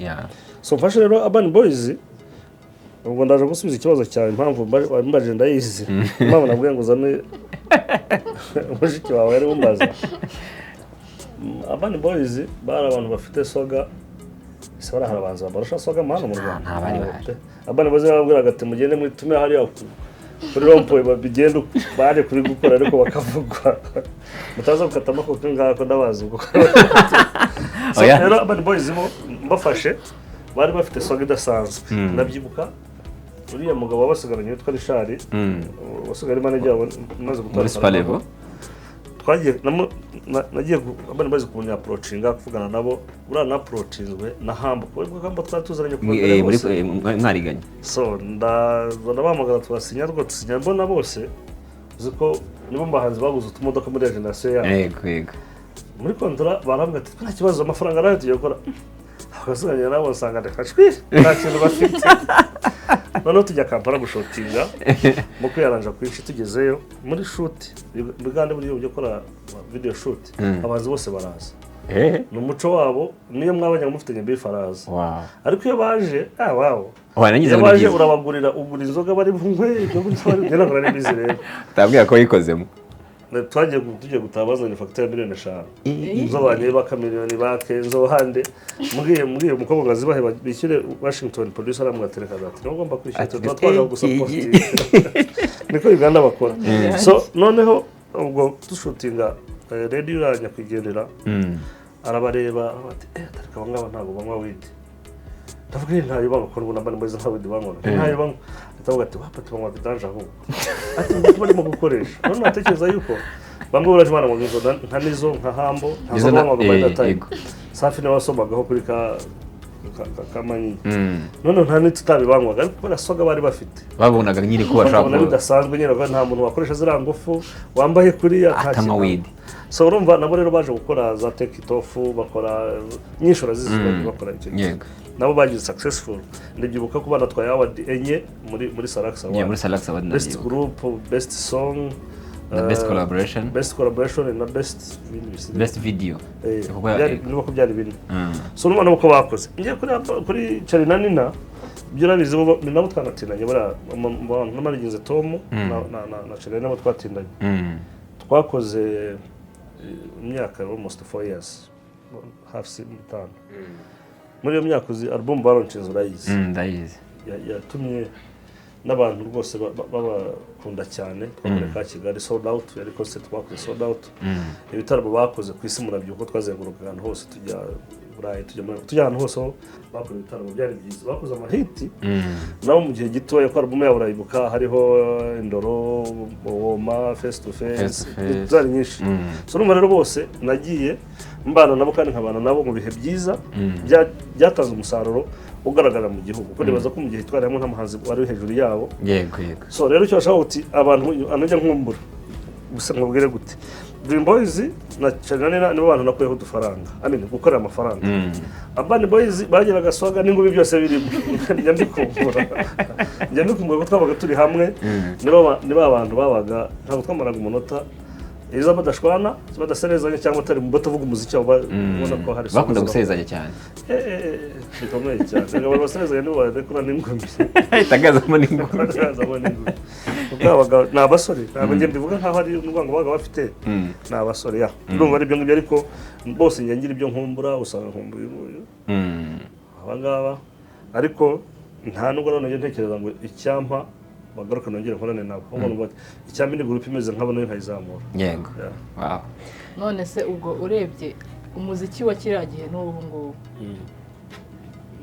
So mfashe rero Urban Boys, ubwo ndaje gusubiza ikibazo cyawe, impamvu wambajije ndayizi, impamvu nabwiye ngo uzane mushiki wawe yari umbaza. Urban Boys bari abantu bafite swagger. Ese bari hari abahanzi babarusha swagger hano mu Rwanda? Nta bari bahari. Pe. Urban Boys bababwiraga ati mugende mwitume hariya kuri rond-point, bigende uko baje kubigukora, ariko bakavugwa mutaza gukata amaboko ngako, ndabazi ubwo. So, Oya. rero Urban Boys bo mbafashe Bari bafite swag idasanzwe. Ndabyibuka, uriya mugabo wabasigaranye witwa Richard, wasigaye ari manager wabo, maze Muri gutandukana Super nabo. Level. Twagiye nagiye abana bazi kunya approachinga, kuvugana nabo. Buriya na approachinzwe na Hambo, kuko Hambo twari tuziranye kuva mbere muri hose. Mwariganye. So ndaza, ndabahamagara, turasinya rwo tusinya, mbona bose, uzi ko nibo mu bahanzi baguze utumodoka muri generation yabo. Yego. Muri kontra barambwira ati: "Nta kibazo, amafaranga arayo, tugiye gukora." Abasigaranye nabo nsanga reka shwi, nta kintu bafite. Noneho tujya Kampala gushootinga, mu kwiyaranja kwinshi tugezeyo muri shoot, Bugande buriya ujya gukora video shoot, abahanzi bose baraza. Ni umuco wabo, niyo mwabajya mufitanye beef araza. Ariko iyo baje, ah wow. Warangiza Iyo ngo ni baje byiza. urabagurira, ugura inzoga bari bunywe, ibyo kurya bari, njye ntabwo nari mbizi rero. Utabwira ko wayikozemo. Twagiye tugiye gutaha bazanye fagitire ya miliyoni 5 zo banyoye, bakamiliyoni ba Kenzo hande. Mbwiye umukobwa ngo azibahe bishyure Washington producer, aramubwira ati: "Reka ati niba ugomba kwishyura, Ati, tuba twaje gusupportinga." Niko Uganda bakora. So noneho ubwo dushootinga, radio irajya kwigendera, arabareba aravuga ati: "Eh, ariko aba ngaba ntabwo banywa weed." Ndavuga: "Eh, ntayo banywa, kuko ubona Urban Boys nta weed banywa, ntayo banywa." Ahita avuga ati: "Wapati banywa vidange ahubwo." Ati: "Nguko barimo gukoresha." None natekereza yuko bamwe baraje bananywa inzoga nka nizo, nka Hambo, nta Nizo nzoga banywaga by that time. Safi niwe wasomagaho kuri ka manyinya. None nta n'itutabi banywaga, ariko kubera swag bari bafite, Babonaga nyine ko bashobora bakabona bidasanzwe nyine, bavuga nta muntu wakoresha ziriya ngufu wambaye kuriya nta Atanywa kintu. weed. So urumva nabo rero baje gukora za Take It Off, bakora nyinshi, urazizi, bagiye bakora icyo gihe. Nabo bagize successful. Ndabyibuka ko banatwaye award enye muri Salax Yeah, Award. muri Salax Award. Best Ndabyibuka. group, best song, Na best collaboration. Best collaboration na best ibindi bisigaye. Best video. Kuko Niba ko byari bine. So urumva nabo ko bakoze. Ngiye kuri Charly na Nina, ibyo urabizi, bo ni nabo twanatinanye. Buriya n'amariginze Tom na Charly nabo twatindanye. Twakoze imyaka almost 4 years, hafi 5. Muri iyo myaka, uzi album balaunchinze, urayizi? Ndayizi. Yatumye n'abantu rwose babakunda cyane. Twakoreye ka Kigali sold out, yari concert twakoze sold out. Ibitaramo bakoze ku isi murabyibuka ko twazenguruka ahantu hose, tujya Burayi, tujya ahantu hose aho bakoze ibitaramo, byari byiza, bakoze amahiti. Nabo mu gihe gitoya, ko album yabo urayibuka, hariho Indoro, Woma, Face to Face Face, to Face. zari nyinshi. So urumva rero bose nagiye mbana nabo kandi nkabana nabo mu bihe byiza, byatanze umusaruro ugaragara mu gihugu, kuko nibaza ko mu gihe twari hamwe nta muhanzi wari hejuru yabo. yego yego So rero icyo bashaka uti abantu anajya nkumbura gusa, nkubwire gute, Dream Boys na Charly na Nina nibo bantu nakuyeho udufaranga, I mean gukorera amafaranga. Urban Boys bagiraga swag n'ingumi byose birimo. Njya mbikumbura ko twabaga turi hamwe. Nibo abantu babaga, ntabwo twamaraga umunota iza badashwana, badaserezanya cyangwa batari mu batavuga umuziki wabo, ubona ko hari Bakunda gusezanya cyane. Bikomeye cyane. Erega abantu basezanya nibo barekura n'ingumi. Itangazamo n'ingumi. Batangazamo n'ingumi. Kuko ni abasore, ntabwo njye mbivuga nkaho ari urwango babaga bafite. Ni abasore ya, ndumva ari ibyo ngibyo, ariko bose njya ngira ibyo nkumbura, usanga nkumbuye uyu, aba ngaba, ariko nta nubwo none njya ntekereza ngo icyampa bagaruke nongere nkorane nabo, ahubwo numva icyampa indi group imeze nk'abo nayo nkayizamura. Yego. Yeah. Wow. None se ubwo urebye umuziki wa kiriya gihe n'ubu ngubu,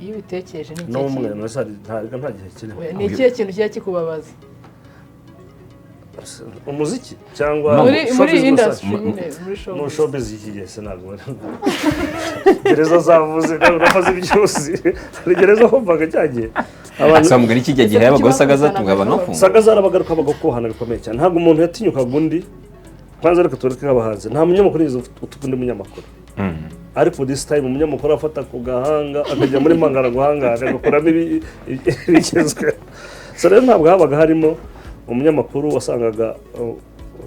iyo ubitekereje, ni ikihe N'umwe kintu none se nta gihe kirimo. Oya, ni ikihe kintu kijya kikubabaza? Umuziki cyangwa Muri showbiz muri rusange? industry nyine, muri Mu showbiz. Showbiz iki gihe se ntabwo gereza zavuze, ntabwo nakoze ibyuzi, hari gereza wumvaga cyagiye abantu. Asa mugani kijya gihe Ese yabagaho kuki saga bakubitanaga zatunga abantu showbiz? bafunga. Saga zarabagaruka bagakohana bikomeye cyane, ntabwo umuntu yatinyukaga undi. Kwanza reka tureke nk'abahanzi, nta munyamakuru yigeze utuka undi munyamakuru. Ariko this time umunyamakuru afata ku gahanga akajya muri mangara guhangana, agakuramo ibigezweho. So rero ntabwo habaga harimo umunyamakuru wasangaga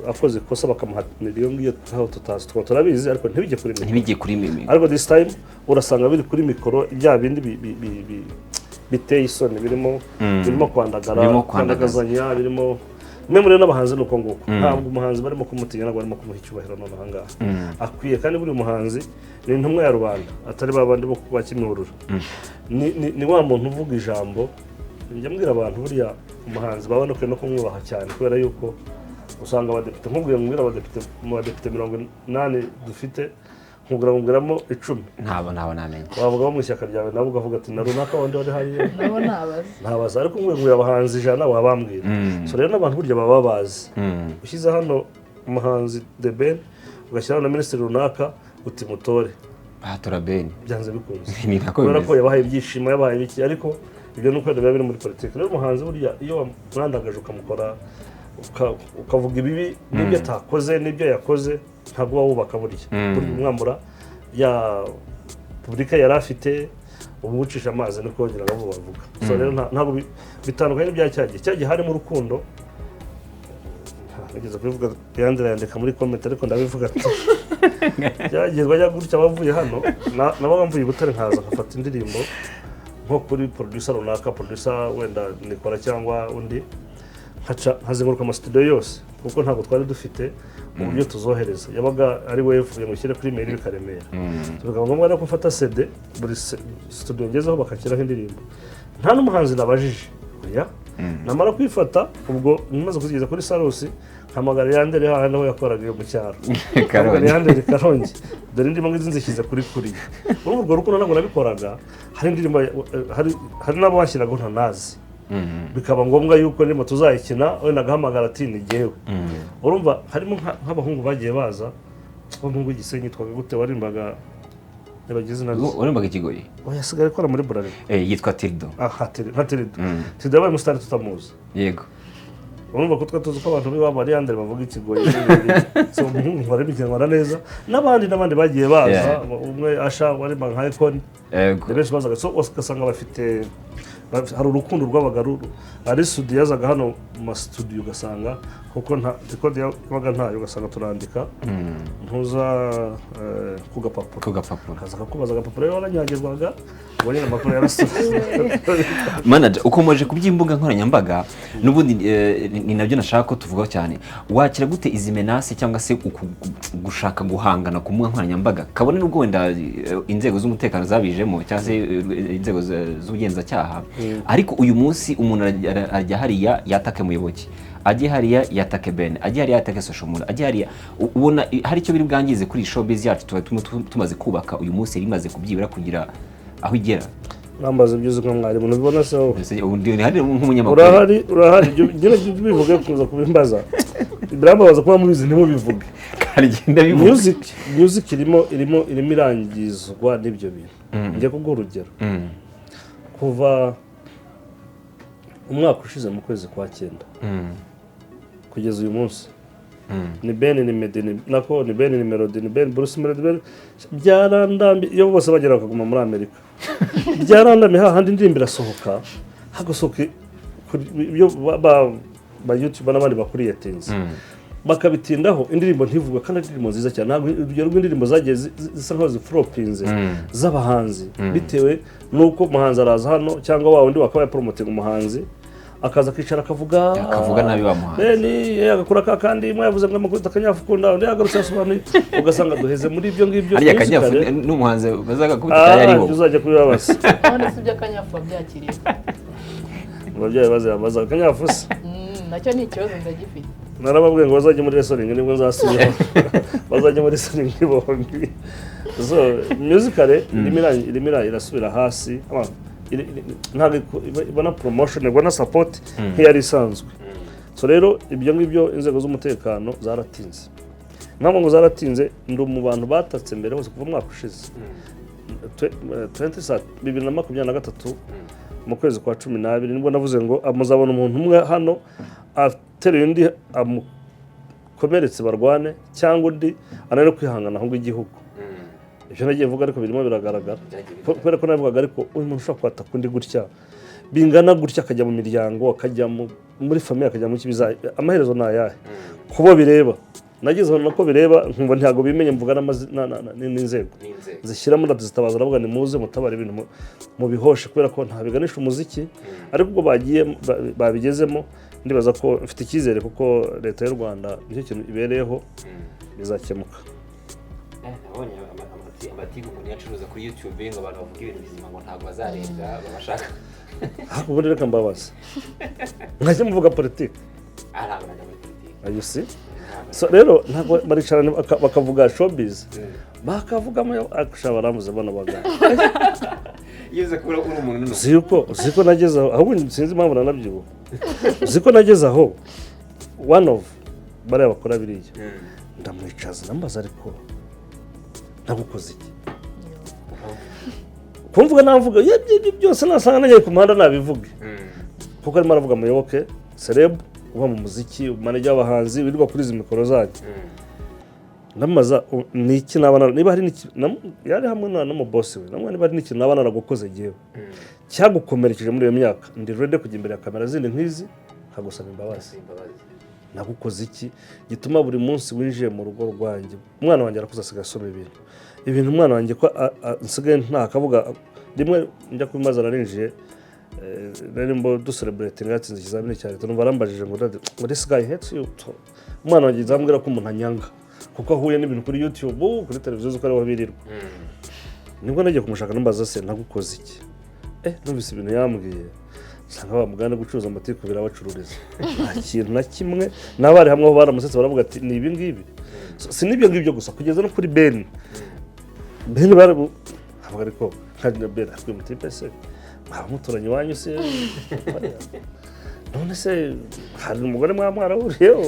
akoze ikosa bakamuhanira iyo ngiyo ntaho tutazi, tukaba turabizi, ariko ntibijye kuri mikoro. Ntibijye kuri mimi. Ariko this time urasanga biri kuri mikoro, bya bindi biteye isoni birimo, birimo kwandagara, Birimo kwandagaza. kwandagazanya, birimo mwe muri n'abahanzi. Ni uko nguko, ntabwo umuhanzi barimo kumutinya, ntabwo barimo kumuha icyubahiro none aha ngaha akwiye. Kandi buri muhanzi ni intumwa ya rubanda, atari ba bandi bo kuba Kimihurura. Ni wa muntu uvuga ijambo. Njya mbwira abantu, buriya umuhanzi baba banakwiye no kumwubaha cyane, kubera yuko usanga abadepite, nkubwiye mbwira abadepite, mu badepite 80 dufite, Nkubwira nkubwiramo 10. Ntabo namenya. Wavuga mu ishyaka ryawe nabo ukavuga ati na runaka wundi wari hariya. Nabo ntabazi. Ntabazi, ariko nkubwira abahanzi 100 wabambwira. So rero n'abantu burya baba babazi. Ushyize hano umuhanzi The Ben, ugashyiraho na minisitiri runaka uti mutore. Batora Ben. Byanze bikunze. Ni nako Kubera ko bimeze. yabahaye ibyishimo, yabahaye ibiki, ariko ibyo ni uko biba biri muri politiki. Rero umuhanzi burya iyo wamwandagaje ukamukora ukavuga ibibi n'ibyo atakoze n'ibyo yakoze, ntabwo uba wubaka burya. Burya umwambura ya publika yari afite ubucisha amazi niko ngira ngo bavuga. So rero ntabwo bitandukanye n'ibya cyagihe. Cyagihe harimo urukundo. Nageze kubivuga Yandira yandika muri comment, ariko ndabivuga ati cyagihe bajya gutya bavuye hano, nabaga mvuye i Butare nkaza nkafata indirimbo nko kuri producer runaka, producer wenda Nikora cyangwa undi, nkazenguruka ama studio yose kuko ntabwo twari dufite uburyo tuzohereza. Yabaga ari wave ngo ushyire kuri mail bikaremera. Bikaba ngombwa rero ko mfata CD buri studio ngezeho bakashyiraho indirimbo, nta n'umuhanzi nabajije. Oya, namara kwifata ubwo nmaze kuzigeza kuri Salus, nkamagara Yandere hahandi aho yakoraga iyo mu cyaro. Nkamagara Yandere Karongi, dore indirimbo ngizi nzishyize kuri kuriya. Urumva urwo rukundo ntabwo nabikoraga. Hari indirimbo, hari n'abo bashyiraga ntanazi, bikaba ngombwa yuko ndimo tuzayikina wenda agahamagara ati ni jyewe. Urumva harimo nk'abahungu bagiye baza, umuhungu w'Igisenyi yitwaga gute warimbaga, nibagize izina rye. Warimbaga ikigoyi? Oya, asigaye akora muri Bralirwa. Yitwa Tildo. Aha, nka Tildo. Tildo yabaye umusitari tutamuzi. Yego. Urumva ko twe tuzi ko abantu b'iwabo ari Yandere bavuga ikigoyi. So umuhungu wari bigenwa neza n'abandi bagiye baza, umwe Asha warimbaga nka Econ. Yego. Benshi bazaga, so ugasanga bafite hari urukundo rw'abaga ari studio yazaga hano mu ma studio, ugasanga kuko nta record yabaga ntayo, ugasanga turandika ntuza ku gapapuro. Ku gapapuro. Kaza kakubaza agapapuro, rero waranyagirwaga ubwo nyine amakuru yarasubije. Manager, ukomeje ku by'imbuga nkoranyambaga n'ubundi ni nabyo nashaka ko tuvugaho cyane. Wakira gute izi menace cyangwa se gushaka guhangana ku mbuga nkoranyambaga, kabone n'ubwo wenda inzego z'umutekano zabijemo cyangwa se inzego z'ubugenzacyaha, ariko uyu munsi umuntu arajya hariya yatake Muyoboke, ajye hariya yatake Ben, ajye hariya yatake Social Mula, ajye hariya, ubona hari icyo biri bwangize kuri showbiz yacu tuba tumaze kubaka uyu munsi, rimaze kubyibura kugira aho igera. Nambaza ibyo uzi nka mwarimu, ntubibona se wowe? Ubu hari nk'umunyamakuru. Urahari, ibyo bivuge kuza kubimbaza. Birambabaza kuba mubizi ntimubivuge. Karigenda bivuga. Music irimo irangizwa n'ibyo bintu. Ngiye kuguha urugero. Kuva umwaka ushize mu kwezi kwa 9 kugeza uyu munsi, ni Ben ni Meddy, ni nako ni Ben ni Melody, ni Ben Bruce Melody, Ben byarandambi iyo bose bagera bakaguma muri Amerika. Byarandambi hahandi indirimbo irasohoka, hagosohoka ibyo ba YouTube n'abandi bakuriyetinze bakabitindaho, indirimbo ntivugwa kandi indirimbo nziza cyane. Ntabwo urugero rw'indirimbo zagiye zisa nkaho ziflopinze z'abahanzi, bitewe n'uko umuhanzi araza hano cyangwa wa wundi wakabaye promoting umuhanzi akaza akicara akavuga nabi wa muhanzi. Beni agakora ka kandi mwe yavuze ngo amakuru akanyafu kunda, undi yagarutse asobanuye, ugasanga duheze muri ibyo ngibyo. Ariya kanyafu n'umuhanzi bazaga kubita yari bo. Uzajya kubibabaza. None si ibyo akanyafu byakiriye. Ababyeyi bazabaza akanyafu se. Nacyo ni ikibazo ndagifite. Narababwiye ngo bazajye muri wrestling nibwo nzasubira. Bazajye muri wrestling bombi. So musically irimo irasubira hasi. Ntabwo ibona promotion, ibona support nk'iyari isanzwe. So rero ibyo ngibyo inzego z'umutekano zaratinze. Impamvu ngo zaratinze, ndi mu bantu batatse mbere hose kuva umwaka ushize 2023 mu kwezi kwa 12 nibwo navuze ngo muzabona umuntu umwe hano ateruye undi amukomeretse barwane, cyangwa undi ananirwe kwihangana ahubwo igihugu. Ibyo nagiye mvuga ariko birimo biragaragara. Kubera ko navugaga ariko uyu muntu ushobora kwataka undi gutya bingana gutya, akajya mu miryango, akajya muri famille, akajya mu kibiza, amaherezo ni ayahe? Kubo bireba nageze aho nako bireba nkumva ntabwo bimenye, mvuga n'inzego zishyiramo ndazitabaza, ndavuga ni muze mutabara ibintu mubihoshe, kubera ko nta biganisha umuziki. Ariko ubwo bagiye babigezemo, ndibaza ko mfite icyizere kuko leta y'u Rwanda nicyo kintu ibereyeho, bizakemuka. Nabonye amatiku umuntu yacuruza kuri YouTube ngo abantu bavuge ibintu bizima ngo ntabwo bazarenga babashaka. Ubundi reka mbabaze, mwajya muvuga politiki? You see? So rero ntabwo baricarana bakavuga showbiz, Bakavuga akusha barambuze bano bagabo. Yize kubura uri umuntu. Uzi ko nageze aho, ahubwo sinzi impamvu nanabyibuha. Uzi ko nageze aho, one of bariya bakora biriya, ndamwicaza, ndambaza: "Ariko nagukoze iki?" Kumvuga navuga ibyo byose nasanga nagiye ku muhanda nabivuge, kuko arimo aravuga Muyoboke celeb uba mu muziki, manager w'abahanzi, wirirwa kuri izi mikoro zanyu. Ndamubaza: "Ni iki naba niba hari yari hamwe n'umubosi we, namwe, niba hari n'ikintu naba naragukoze jyewe cyagukomerekeje muri iyo myaka, ndi ready kujya imbere ya kamera zindi nk'izi nkagusaba imbabazi. Nagukoze iki gituma buri munsi winjiye mu rugo rwanjye?" Umwana wanjye arakuze, asigaye asoma ibintu. Umwana wanjye ko nsigaye nta kavuga, rimwe njya kubimaza narinjiye, nari mbo ducelebrating yatsinze ikizamini cya leta, numva arambajije ngo: "Daddy, ngo this guy hates you." Umwana wanjye nzambwira ko umuntu anyanga kuko ahuye n'ibintu kuri YouTube, kuri televiziyo, uko ariho birirwa. Nibwo nagiye kumushaka, nambaza: "Se nagukoze iki?" Numvise ibintu yambwiye, usanga wa mugani gucuruza amatiku birabacururiza. Nta kintu na kimwe, n'abari hamwe aho baramusetse, baravuga ati: "Ni ibi ngibi." So, si n'ibyo ngibyo gusa, kugeza no kuri Ben. Ben barabu avuga, ariko nka Ben akwiye umutipe se mwaba muturanye iwanyu se? None se hari umugore mwaba mwarahuriyeho?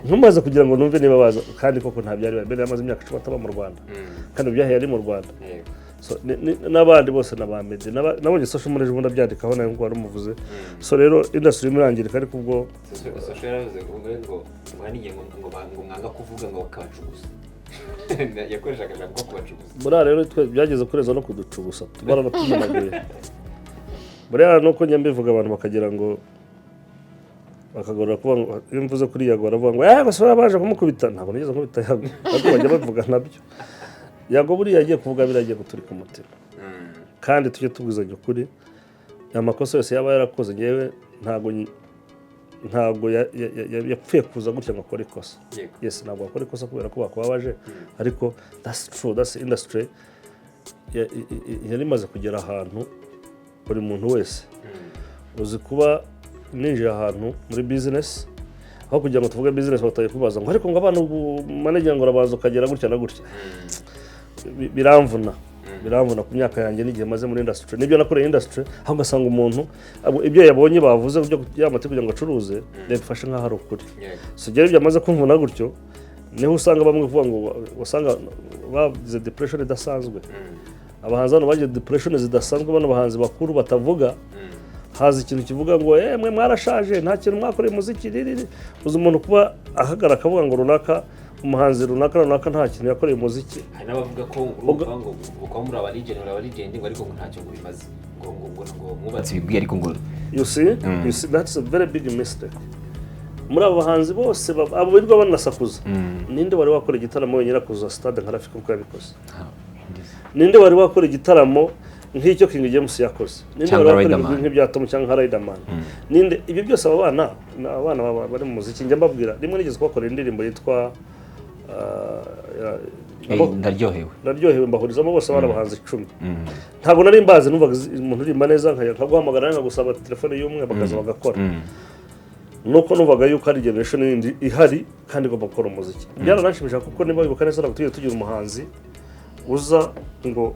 Ntumaze kugira ngo numve niba baza, kandi koko nta byari. Ben yamaze imyaka 10 ataba mu Rwanda, kandi byahiye ari mu Rwanda. So, n'abandi bose na ba Meddy, nabonye social media ubundi abyandikaho nawe ngo wari umuvuze. So rero industry irimo irangirika, ariko ubwo Social yaravuze ngo hari n'igihe ngo mwanga kuvuga, ngo bakabacugusa. Yakoreshaga ijambo ko kubacugusa. Buriya rero twe byageze kureza no kuducugusa, baranatumenaguye. Buriya nuko njya mbivuga, abantu bakagira ngo bakagorora kuvuga ngo iyo mvuze kuri Yago baravuga ngo gusa baje kumukubita. Ntabwo nigeze nkubita Yago, ariko bajya bavuga nabyo. Yago buriya agiye kuvuga biriya, agiye guturika umutima. Kandi tujye tubwizanya ukuri, amakosa yose yaba yarakoze, ngewe ntabwo yapfuye kuza gutya ngo akore ikosa. Yes, ntabwo wakora ikosa kubera ko bakubabaje, ariko that's true, that's industry yari imaze kugera ahantu buri muntu wese uzi kuba ninjiye ahantu muri business, aho kugira ngo tuvuge business batangiye kubaza ngo: "Ariko ngo abana ubu manager ngo urabanza ukagera gutya na gutya." Biramvuna ku myaka yanjye n'igihe maze muri industry nibyo nakoreye industry, aho ugasanga umuntu ibyo yabonye bavuze byo yamate kugira ngo acuruze yabifashe nk'aho ari ukuri. So rero byamaze kumvuna gutyo, niho usanga bamwe kuvuga ngo usanga bagize depression idasanzwe. Abahanzi hano bagize depression zidasanzwe, bano bahanzi bakuru batavuga, haza ikintu kivuga ngo mwe mwarashaje, nta kintu mwakoreye umuziki ririri. Uzi umuntu kuba ahagarara akavuga ngo runaka, umuhanzi runaka runaka, nta kintu yakoreye umuziki? Hari n'abavuga ko urumva ngo kuba muri aba legend, muri aba legend, ngo ariko ngo ntacyo ngo bimaze, ngo mwubatse ibigwi ariko ngo You see, you see, that's a very big mistake. Muri abo bahanzi bose abo birirwa banasakuza, ninde wari wakora igitaramo wenyine akuzuza stade nka Rafiki uko yabikoze? Ninde wari wakora igitaramo nk'icyo King James yakoze? Ninde Cyangwa wari wakora Riderman. ibigwi nk'ibya Tom cyangwa nka Riderman? Ninde? Ibyo byose aba bana ni abana bari mu muziki. Njya mbabwira, rimwe nigeze kubakorera indirimbo yitwa Ndaryohewe. Ndaryohewe, mbahurizamo bose abana abahanzi 10. Ntabwo nari mbazi, numvaga umuntu uririmba neza nkaguhamagara, nkagusaba telefone y'umwe, bakaza bagakora. Nuko numvaga yuko hari generation yindi ihari kandi igomba gukora umuziki. Byarananshimisha kuko niba wibuka neza, ntabwo tujya tugira umuhanzi uza ngo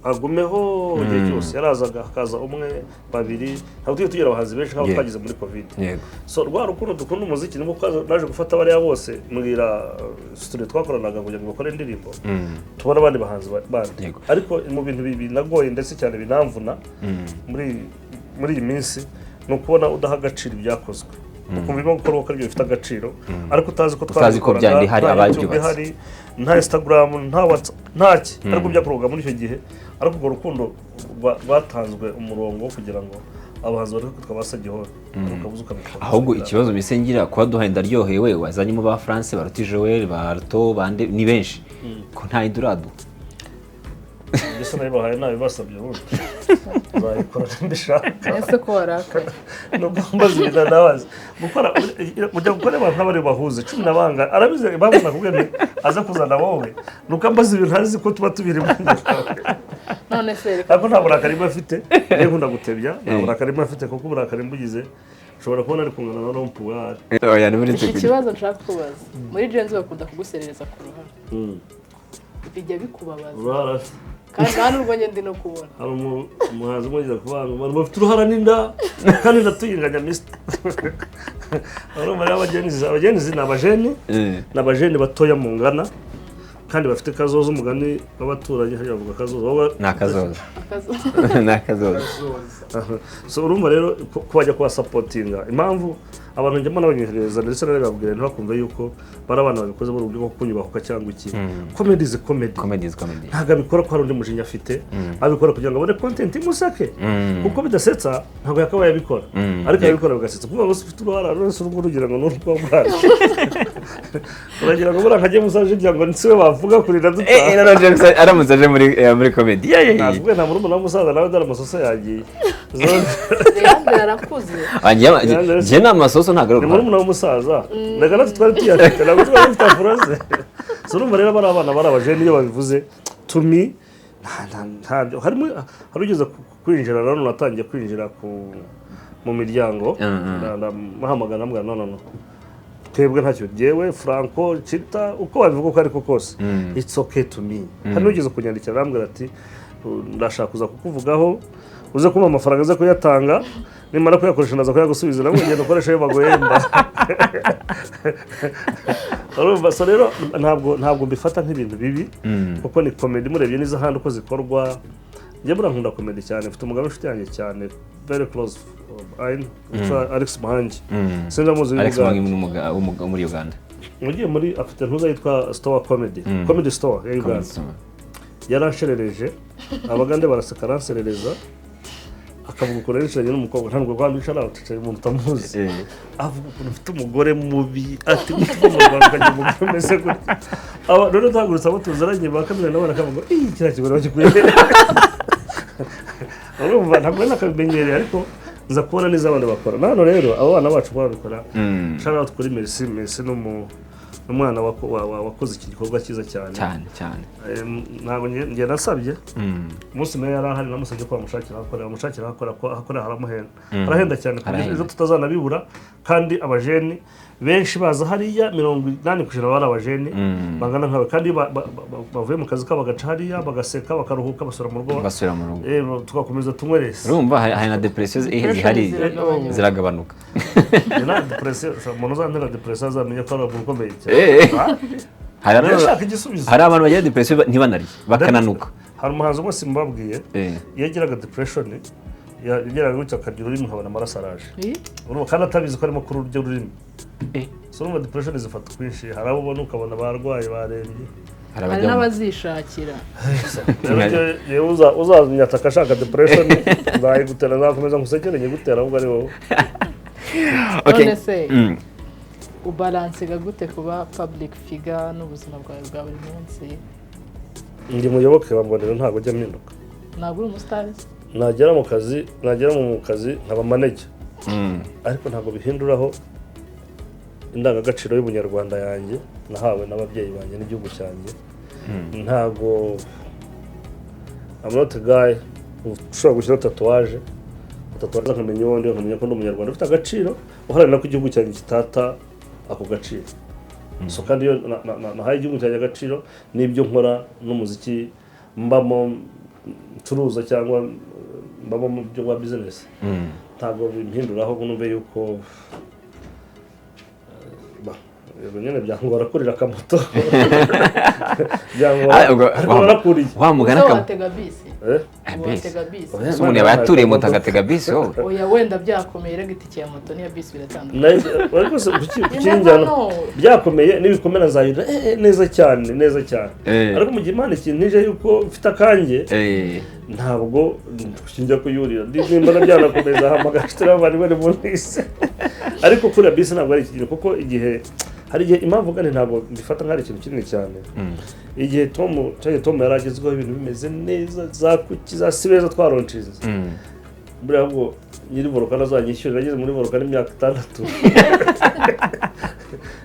agumeho igihe cyose. Yarazaga hakaza umwe, babiri, ntabwo tujya tugira abahanzi benshi nk'abo twagize muri Covid. So rwa rukundo dukunda umuziki nibwo naje gufata bariya bose, mbwira studio twakoranaga kugira ngo bakore indirimbo, tubone abandi bahanzi bandi. Ariko mu bintu binagoye ndetse cyane binamvuna muri iyi minsi ni ukubona udaha agaciro ibyakozwe, ukumva ibirimo gukorwa ko aribyo bifite agaciro, ariko utazi ko Utazi ko twabikoraga, byandi hari nta YouTube ababyubatse. ihari, nta Instagram, nta WhatsApp, ntaki, ariko byakorwaga muri icyo gihe. Ariko urwo rukundo rwatanzwe umurongo wo kugira ngo abahanzi bari kwitwa ba Sagihora, ukabuza ukabikora. Ahubwo ikibazo mbese ngira, kuba duhaye Ndaryohewe, wazanyemo ba France, ba Ruti Joel, ba Ruto bande, ni benshi, ko nta yindi uraduha? Mbese nabibahaye nabibasabye? Ubundi nzayikora mbishaka. Ese ko warakaye? Nubwo mbaza ibintu nabazi gukora, ujya gukora abantu nk'abari bahuze cumi na banga, arabizi impamvu nakubwiye nti aza kuzana wowe, nuko ambaza ibintu azi ko tuba tubirimo. None se reka. Ariko nta burakari mba afite, niyo nkunda gutebya, nta burakari mba afite, kuko uburakari mbugize ushobora kubona ari kungana na rompuwe ahari. Oya, ni muri Mfite ikibazo nshaka kubaza. Muri Gen-Z bakunda kuguserereza ku ruhare. Bijya bikubabaza? Uruhara? Kandi nta n'urwo njye ndi no kubona. Hari umuhanzi umwe ugeze kuvuga ngo abantu bafite uruhara n'inda, kandi ndatuyinganya misita. Urumva rero, aba Gen Z, aba Gen Z ni abajeni, ni abajeni batoya mu ngana kandi bafite kazoza. Umugani w'abaturanyi hariya bavuga kazoza. Ni akazoza. Akazoza. Ni akazoza. So urumva rero ko bajya kubasupportinga. Impamvu abantu njyamo n'abanyoherereza ndetse n'ababwira, ntibakumve yuko bari abana babikoze mu buryo bwo kunyubahuka cyangwa iki. Comedy is comedy. Comedy is comedy. Ntabwo abikora ko hari undi mujinya afite, abikora kugira ngo abone content imuseke, kuko bidasetsa ntabwo yakabaye abikora, ariko abikora bigasetsa. Kuvuga ngo ufite uruhara rwose, urwo urugira ngo ni urwo bwaje, uragira ngo buriya nka James aje ugira ngo ni siwe bavuga kurira dutaha. No, no, James aramutse aje muri comedy, yeah, yeah, yeah. Ntabwo nta murumuna w'umusaza nawe, dore amasoso yagiye. Leandre arakuze. Ah, njye ni amasoso, ntabwo ari Ni uruhara. murumuna w'umusaza. Reka natwe twari tuyafite, ntabwo twari dufite afurose. So urumva rero, bari abana, bari abajene, iyo babivuze to me ntabyo harimo. Hari ugeze kwinjira rero, natangiye kwinjira mu miryango, ndamuhamagara, ndamubwira: "No, no, no, twebwe ntacyo." Jyewe, Franco, Chita, uko babivuga uko ariko kose, it's okay to me. Hari n'ugeze kunyandikira arambwira ati: "Ndashaka kuza kukuvugaho, uze kumpa amafaranga, uze kuyatanga, nimara kuyakoresha ndaza kuyagusubiza." Nabwo ngenda ukoresha ayo baguhemba. Urumva, so rero ntabwo mbifata nk'ibintu bibi, kuko ni comedy. Murebye neza ahandi uko zikorwa, njye buriya nkunda comedy cyane. Mfite umugabo w'inshuti yanjye cyane, very close, Ain, witwa Alex Muhangi, sinzi amuzi. Alex w'Ubugande. Muhangi wo muri Uganda. Ugiye muri, afite ntuza yitwa Store Comedy, Comedy Store ya Uganda. Yaransherereje, Abagande baraseka, aranserereza, akavuga ukuntu yicaranye n'umukobwa. Ntabwo rwanda wicara uticaye umuntu utamuzi. Avuga ukuntu ufite umugore mubi, ati: "Utuva mu Rwanda ukagira umugore umeze gutya." Aba rero duhagurutse abo tuziranye ba kamera nabo bakavuga: "Iyi kiriya kigore bagikuye he?" Urumva, ntabwo nari nakabimenyereye, ariko nza kubona neza abandi bakora. Na hano rero abo bana bacu babikora. Shout out kuri Merci. Merci ni umwana wakoze iki gikorwa cyiza cyane. Cyane cyane. Ntabwo njye nasabye umunsi meya yari ahari, namusabye ko bamushakira aho akorera, bamushakira aho akora, ko aho akorera haramuhenda, harahenda cyane ku buryo Harahenda. ejo tutazanabibura. Kandi abajeni benshi baza hariya, 80% bari abajeni bangana nkawe, kandi iyo bavuye mu kazi kabo bagaca hariya, bagaseka, bakaruhuka, basubira mu rugo. Basubira mu rugo. Tugakomeza tunywerese. Urumva hari na depression zihari. Ziragabanuka. Ziragabanuka. Njye nta depression. Umuntu uzantera depression azamenye ko ari umuntu ukomeye cyane. Hari Ndashaka igisubizo. Hari abantu bagira depression ntibanarye, bakananuka. Hari umuhanzi umwe simbabwiye, iyo yagiraga depression yageraga gutya akarya ururimi, nkabona amaraso araje. Urumva, kandi atabizi ko arimo kuri uryo rurimi. So urumva, depression zifata kwinshi. Hari abo ubona ukabona barwaye, barembye. Hari Hari abajya n'abazishakira. Rero njyewe uzanyataka ashaka depression, nzayigutera, nzakomeza nkusekere nyigutera, ahubwo ari wowe. Okay. None se ubalancinga gute kuba public figure n'ubuzima bwawe bwa buri munsi? Ndi muyoboke wa Mbonero, ntabwo ujya mpinduka. Ntabwo uri umusitari? Nagera mu kazi nkaba manager, ariko ntabwo bihinduraho indangagaciro y'ubunyarwanda yanjye nahawe n'ababyeyi banjye n'igihugu cyanjye. Ntabwo, I'm not a guy ushobora gushyiraho tatouage. Tatouage nkamenya uwo ndiwe, nkamenya ko ndi umunyarwanda ufite agaciro, uharanira ko igihugu cyanjye kitata ako gaciro. So kandi iyo nahaye igihugu cyanjye agaciro n'ibyo nkora n'umuziki mbamo ncuruza cyangwa mbamo mu byo bwa business, ntabwo bimpinduraho ngo numve yuko yego nyine byangora kurira akamoto, byangora, Ah, ariko narakuriye. Wa mugani Uza akaba watega bisi? Eh? Ah, Ubu bisi. watega bisi? Oya. Ese umuntu yaba yaturiye moto agatega bisi wowe? Oya, wenda byakomeye. Rega itike ya moto n'iya bisi biratandukanye. Ariko se kuki You kuki never njyana know. byakomeye? Nibikomera nzayurira neza cyane, neza cyane. Ariko mu gihe Imana ikintije yuko mfite akanjye, ntabwo njya kuyurira. Nimba byanakomeza, hamagara inshuti n'abavandimwe ni munisi. Ariko kuriya bisi ntabwo ari ikigero, kuko igihe hari igihe impamvu kandi ntabwo mbifata nk'ari ikintu kinini cyane. Igihe Tom cyangwa Tom yari agezweho, ibintu bimeze neza, za kuki za sibeza twaronshinze, buriya ahubwo nyiri Volcano azanyishyurira. Ageze muri Volcano imyaka 6,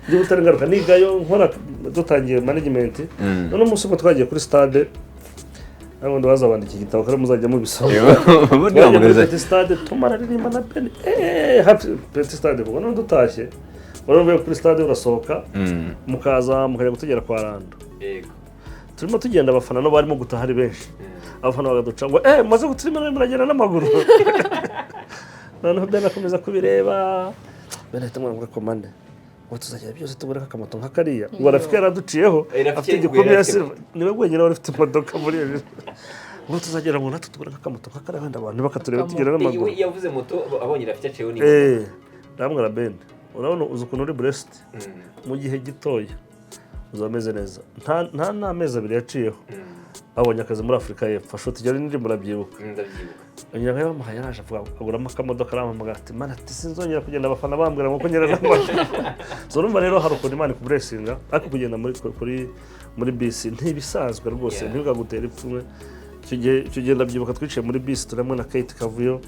njye butari ngaruka nigayo nkora, dutangiye management. None umunsi umwe twagiye kuri stade, n'ubundi bazabandika igitabo kandi muzajya mubisoma. Ubundi Twagiye muri wamugaza Petit Stade, Tom araririmba na Beni, hafi Petit Stade. Ubwo none dutashye, wari uvuye kuri stade, urasohoka, mukaza mukajya gutegera kwa Rando. Yego. Turimo tugenda, abafana nabo barimo gutaha ari benshi, abafana bakaduca ngo maze guturimo muragenda n'amaguru. Noneho Ben akomeza kubireba. Ben ahita amubwira ngo komande ngo tuzagera byose tubure akamoto nka kariya. Ngo Rafiki yaraduciyeho. Rafiki afite igikombe yari ya afite silver, niwe wenyine wari ufite imodoka muri iyo. Ngo tuzagera ngo natwe tubure akamoto nka kariya, wenda abantu bakatureba tugenda n'amaguru. We yavuze moto abonye Rafiki aciyeho ni Ndamubwira: "Ben, urabona uzi ukuntu uri blessed, mu gihe gitoya uzaba ameze neza." Nta n'amezi 2 yaciyeho, abonye akazi muri Afurika y'Epfo, ashota ijya n'indirimbo, urabyibuka? Ndabyibuka. Ngira ngo yabamuhaye, yaraje avuga aguramo akamodoka, arampamagara ati: "Mana," ati, "sinzongera kugenda abafana bambwira ngo ko ngera n'amaguru." So urumva rero hari ukuntu Imana ikublessinga, ariko kugenda muri bisi ntibisanzwe rwose. Ntibikagutere ipfunwe. Icyo gihe ndabyibuka twicaye muri bisi turi hamwe na Kate Kavuyo.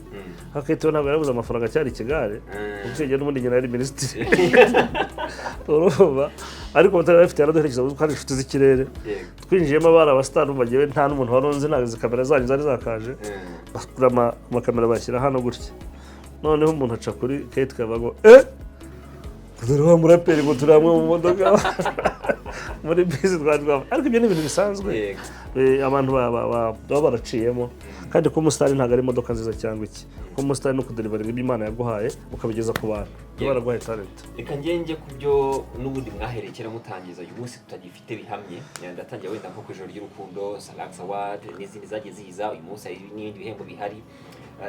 Ariko Kate we ntabwo yarabuze amafaranga, cyari ikigare, kuko icyo gihe n'ubundi nyina yari minisitiri, urumva? Ariko batari bafite, yaraduherekeza kuko hari inshuti z'ikirere. Twinjiyemo abari abasitari, urumva njyewe nta n'umuntu wari unzi, ntabwo izi kamera zanyu zari zakaje. Bakura amakamera bashyira hano gutya, noneho umuntu aca kuri Kate Kavuyo ngo: "Dore wa muraperi," ngo turi hamwe mu modoka muri bisi twari twaba. Ariko ibyo ni ibintu bisanzwe. Abantu baba baraciyemo. Kandi kuba umusitari ntabwo ari imodoka nziza cyangwa iki, kuba umusitari ni ukudeliveringa ibyo Imana yaguhaye ukabigeza ku bantu. Niba baraguhaye talent. Reka ngenge ku byo n'ubundi mwahereye kera mutangiza, uyu munsi tutagifite bihamye. Ndatangira wenda nko ku Ijoro ry'Urukundo, Salax Award n'izindi zagiye ziza. Uyu munsi hari n'ibindi bihembo bihari.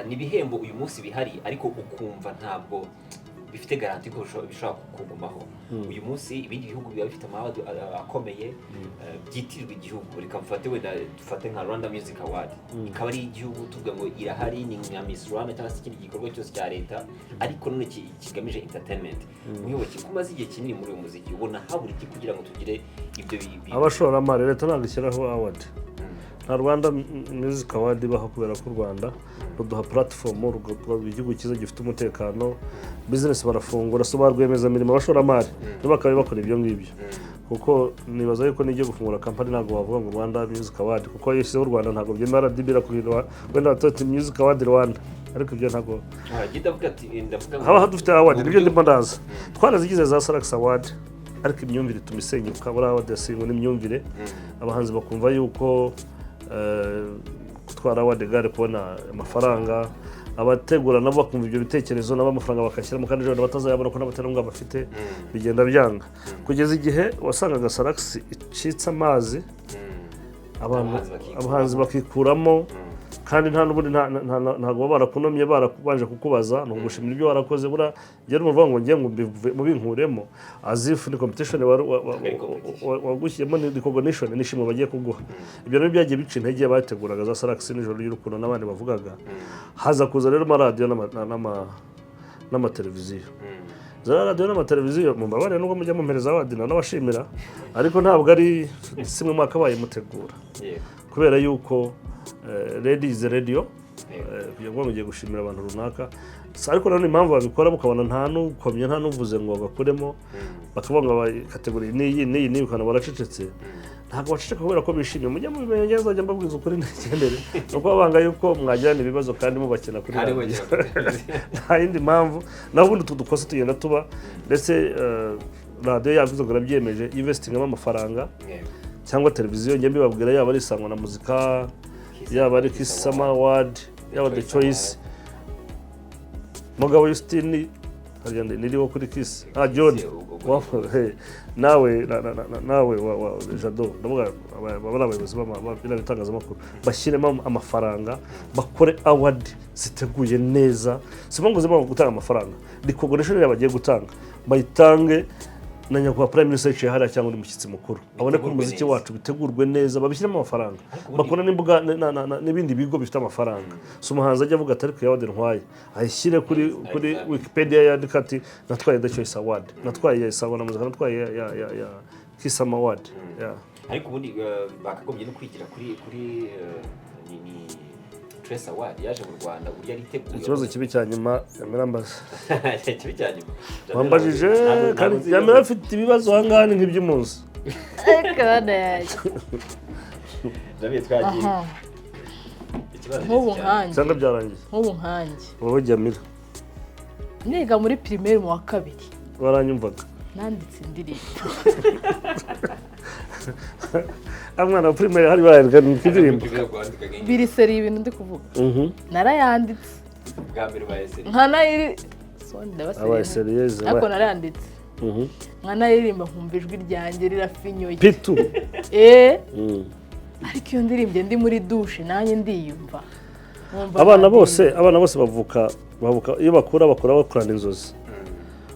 Ni ibihembo uyu munsi bihari, ariko ukumva ntabwo bifite garantie ko bishobora kugumaho. Uyu munsi ibindi bihugu biba bifite ama award akomeye, byitirirwa igihugu. Reka mfate wenda dufate nka Rwanda Music Award, ikaba ari igihugu, tuvuga ngo irahari, ni nka Miss Rwanda cyangwa se ikindi gikorwa cyose cya leta, ariko none kigamije entertainment. Muyoboke, ko umaze igihe kinini muri uyu muziki, ubona habura iki kugira ngo tugire ibyo Abashoramari. Leta ntabwo ishyiraho award. Nta Rwanda Music Award ibaho, kubera ko u Rwanda ruduha platform, rukaba igihugu cyiza gifite umutekano, business barafungura. So ba rwiyemezamirimo, abashoramari nabo bakaba bakora ibyo ngibyo, kuko nibaza yuko n'igiye gufungura company ntabwo wavuga ngo Rwanda Music Award, kuko iyo ushyizeho u Rwanda ntabwo byemera. RDB irakuhindura, wenda batuti Music Award Rwanda, ariko ibyo ntabwo Ah, njye ndavuga ati ndavuga ngo haba dufite award. mu Nibyo. buryo- Ndimo ndaza, twarazigize za Salax Award, ariko imyumvire ituma isenyuka. Buriya award yasinywe n'imyumvire, abahanzi bakumva yuko gutwara award gare kubona amafaranga, abategura nabo bakumva ibyo bitekerezo, nabo amafaranga bakashyiramo, kandi ejo batazayabona ko n'abaterankunga bafite, bigenda byanga kugeza igihe wasangaga Salax icitse amazi, abantu Abahanzi bakikuramo. Abahanzi bakikuramo, kandi nta n'ubundi ntabwo baba barakunomye, barabanje kukubaza, ni ugushimira ibyo warakoze. Buriya njyewe n'umuvuga ngo ngiye ngo mubinkuremo as if ni competition Ari competition. wagushyiyemo, ni recognition, ni ishimwe bagiye kuguha. Ibyo nabyo byagiye bica intege bateguraga za Salax n'Ijoro ry'Urukundo n'abandi bavugaga. Haza kuza rero amaradiyo n'amateleviziyo, za radiyo n'amateleviziyo. Mumbabarire nubwo mujya mumpereza award n'abashimira, ariko ntabwo ari simwe mwakabaye mutegura, kubera yuko radio is radio. Kugira ngo mugiye gushimira abantu runaka. Ariko nanone impamvu babikora, mukabona nta n'ukomye, nta n'uvuze ngo bakuremo, bakavuga ngo category n'iyi n'iyi n'iyi, ukabona baracecetse. Ntabwo baceceka kubera ko bishimye, mujye mubimenya. Neza nzajya mbabwiza ukuri ntigendere, ni uko banga yuko mwagirana ibibazo kandi mubakina kuri Kandi radiyo. mubakina kuri televiziyo. Nta yindi mpamvu. Naho ubundi utu dukosa tugenda tuba, ndetse radiyo yavuze ngo irabyemeje, investingamo amafaranga, cyangwa televiziyo. Njye mbibabwira, yaba ari Isango na Muzika, yaba ari Kiss Summer Award, yaba The Choice, Mugabo Justine harya niriwo kuri Kiss, John. Hey, nawe nawe wa Jado, ndavuga aba ari abayobozi b'iriya bitangazamakuru, bashyiremo amafaranga, bakore award ziteguye neza. Si ngo zirimo gutanga amafaranga, recognition bagiye gutanga bayitange na nyakubahwa Prime Minister yicaye hariya cyangwa undi mushyitsi mukuru abone ko Bitegurwe umuziki neza. wacu bitegurwe neza, babishyiremo amafaranga, Ariko ubundi- bakora n'imbuga n'ibindi bigo bifite amafaranga. Si umuhanzi ajya avuga ati: "Ariko award ntwaye," ayishyire kuri Wikipedia, yandika ati: "Natwaye The Choice Award, natwaye ya Isango na Muzika, natwaye ya Kiss Summer Award." Yeah. Ariko ubundi bakagombye no kwigira kuri ni Trace Award yaje mu Rwanda, uburyo yari iteguye. Ikibazo kibi cya nyuma Yamirambaza. Kibi cya nyuma. Wambajije kandi Ntabwo nzi Yamira afite ibibazo ahangaha ni nk'iby'umunsi. Ariko bana yanjye. Javier, twagiye. Aha. Ikibazo Nk'ubu cyane. nkanjye Cyangwa byarangiye? Nk'ubu nkanjye Wowe Jamila. Niga muri primaire mu wa kabiri, waranyumvaga? nanditse indirimbo. Mwana wa primaire hari barandika indirimbo. Biri seri ibintu ndi kuvuga. Narayanditse. Bwa mbere ubaye seri. Nkanayiri so Abaye ndabaseriye, sérieuse. Ariko narayanditse, nkanayiririmba, nkumva ijwi ryanjye rirafinyoye. Pitu. Eh, ariko iyo ndirimbye ndi muri douche, nanjye ndiyumva. Nkumva Abana nta bose, ndirimbo. abana bose bavuka iyo bakura, bakura bakurana inzozi.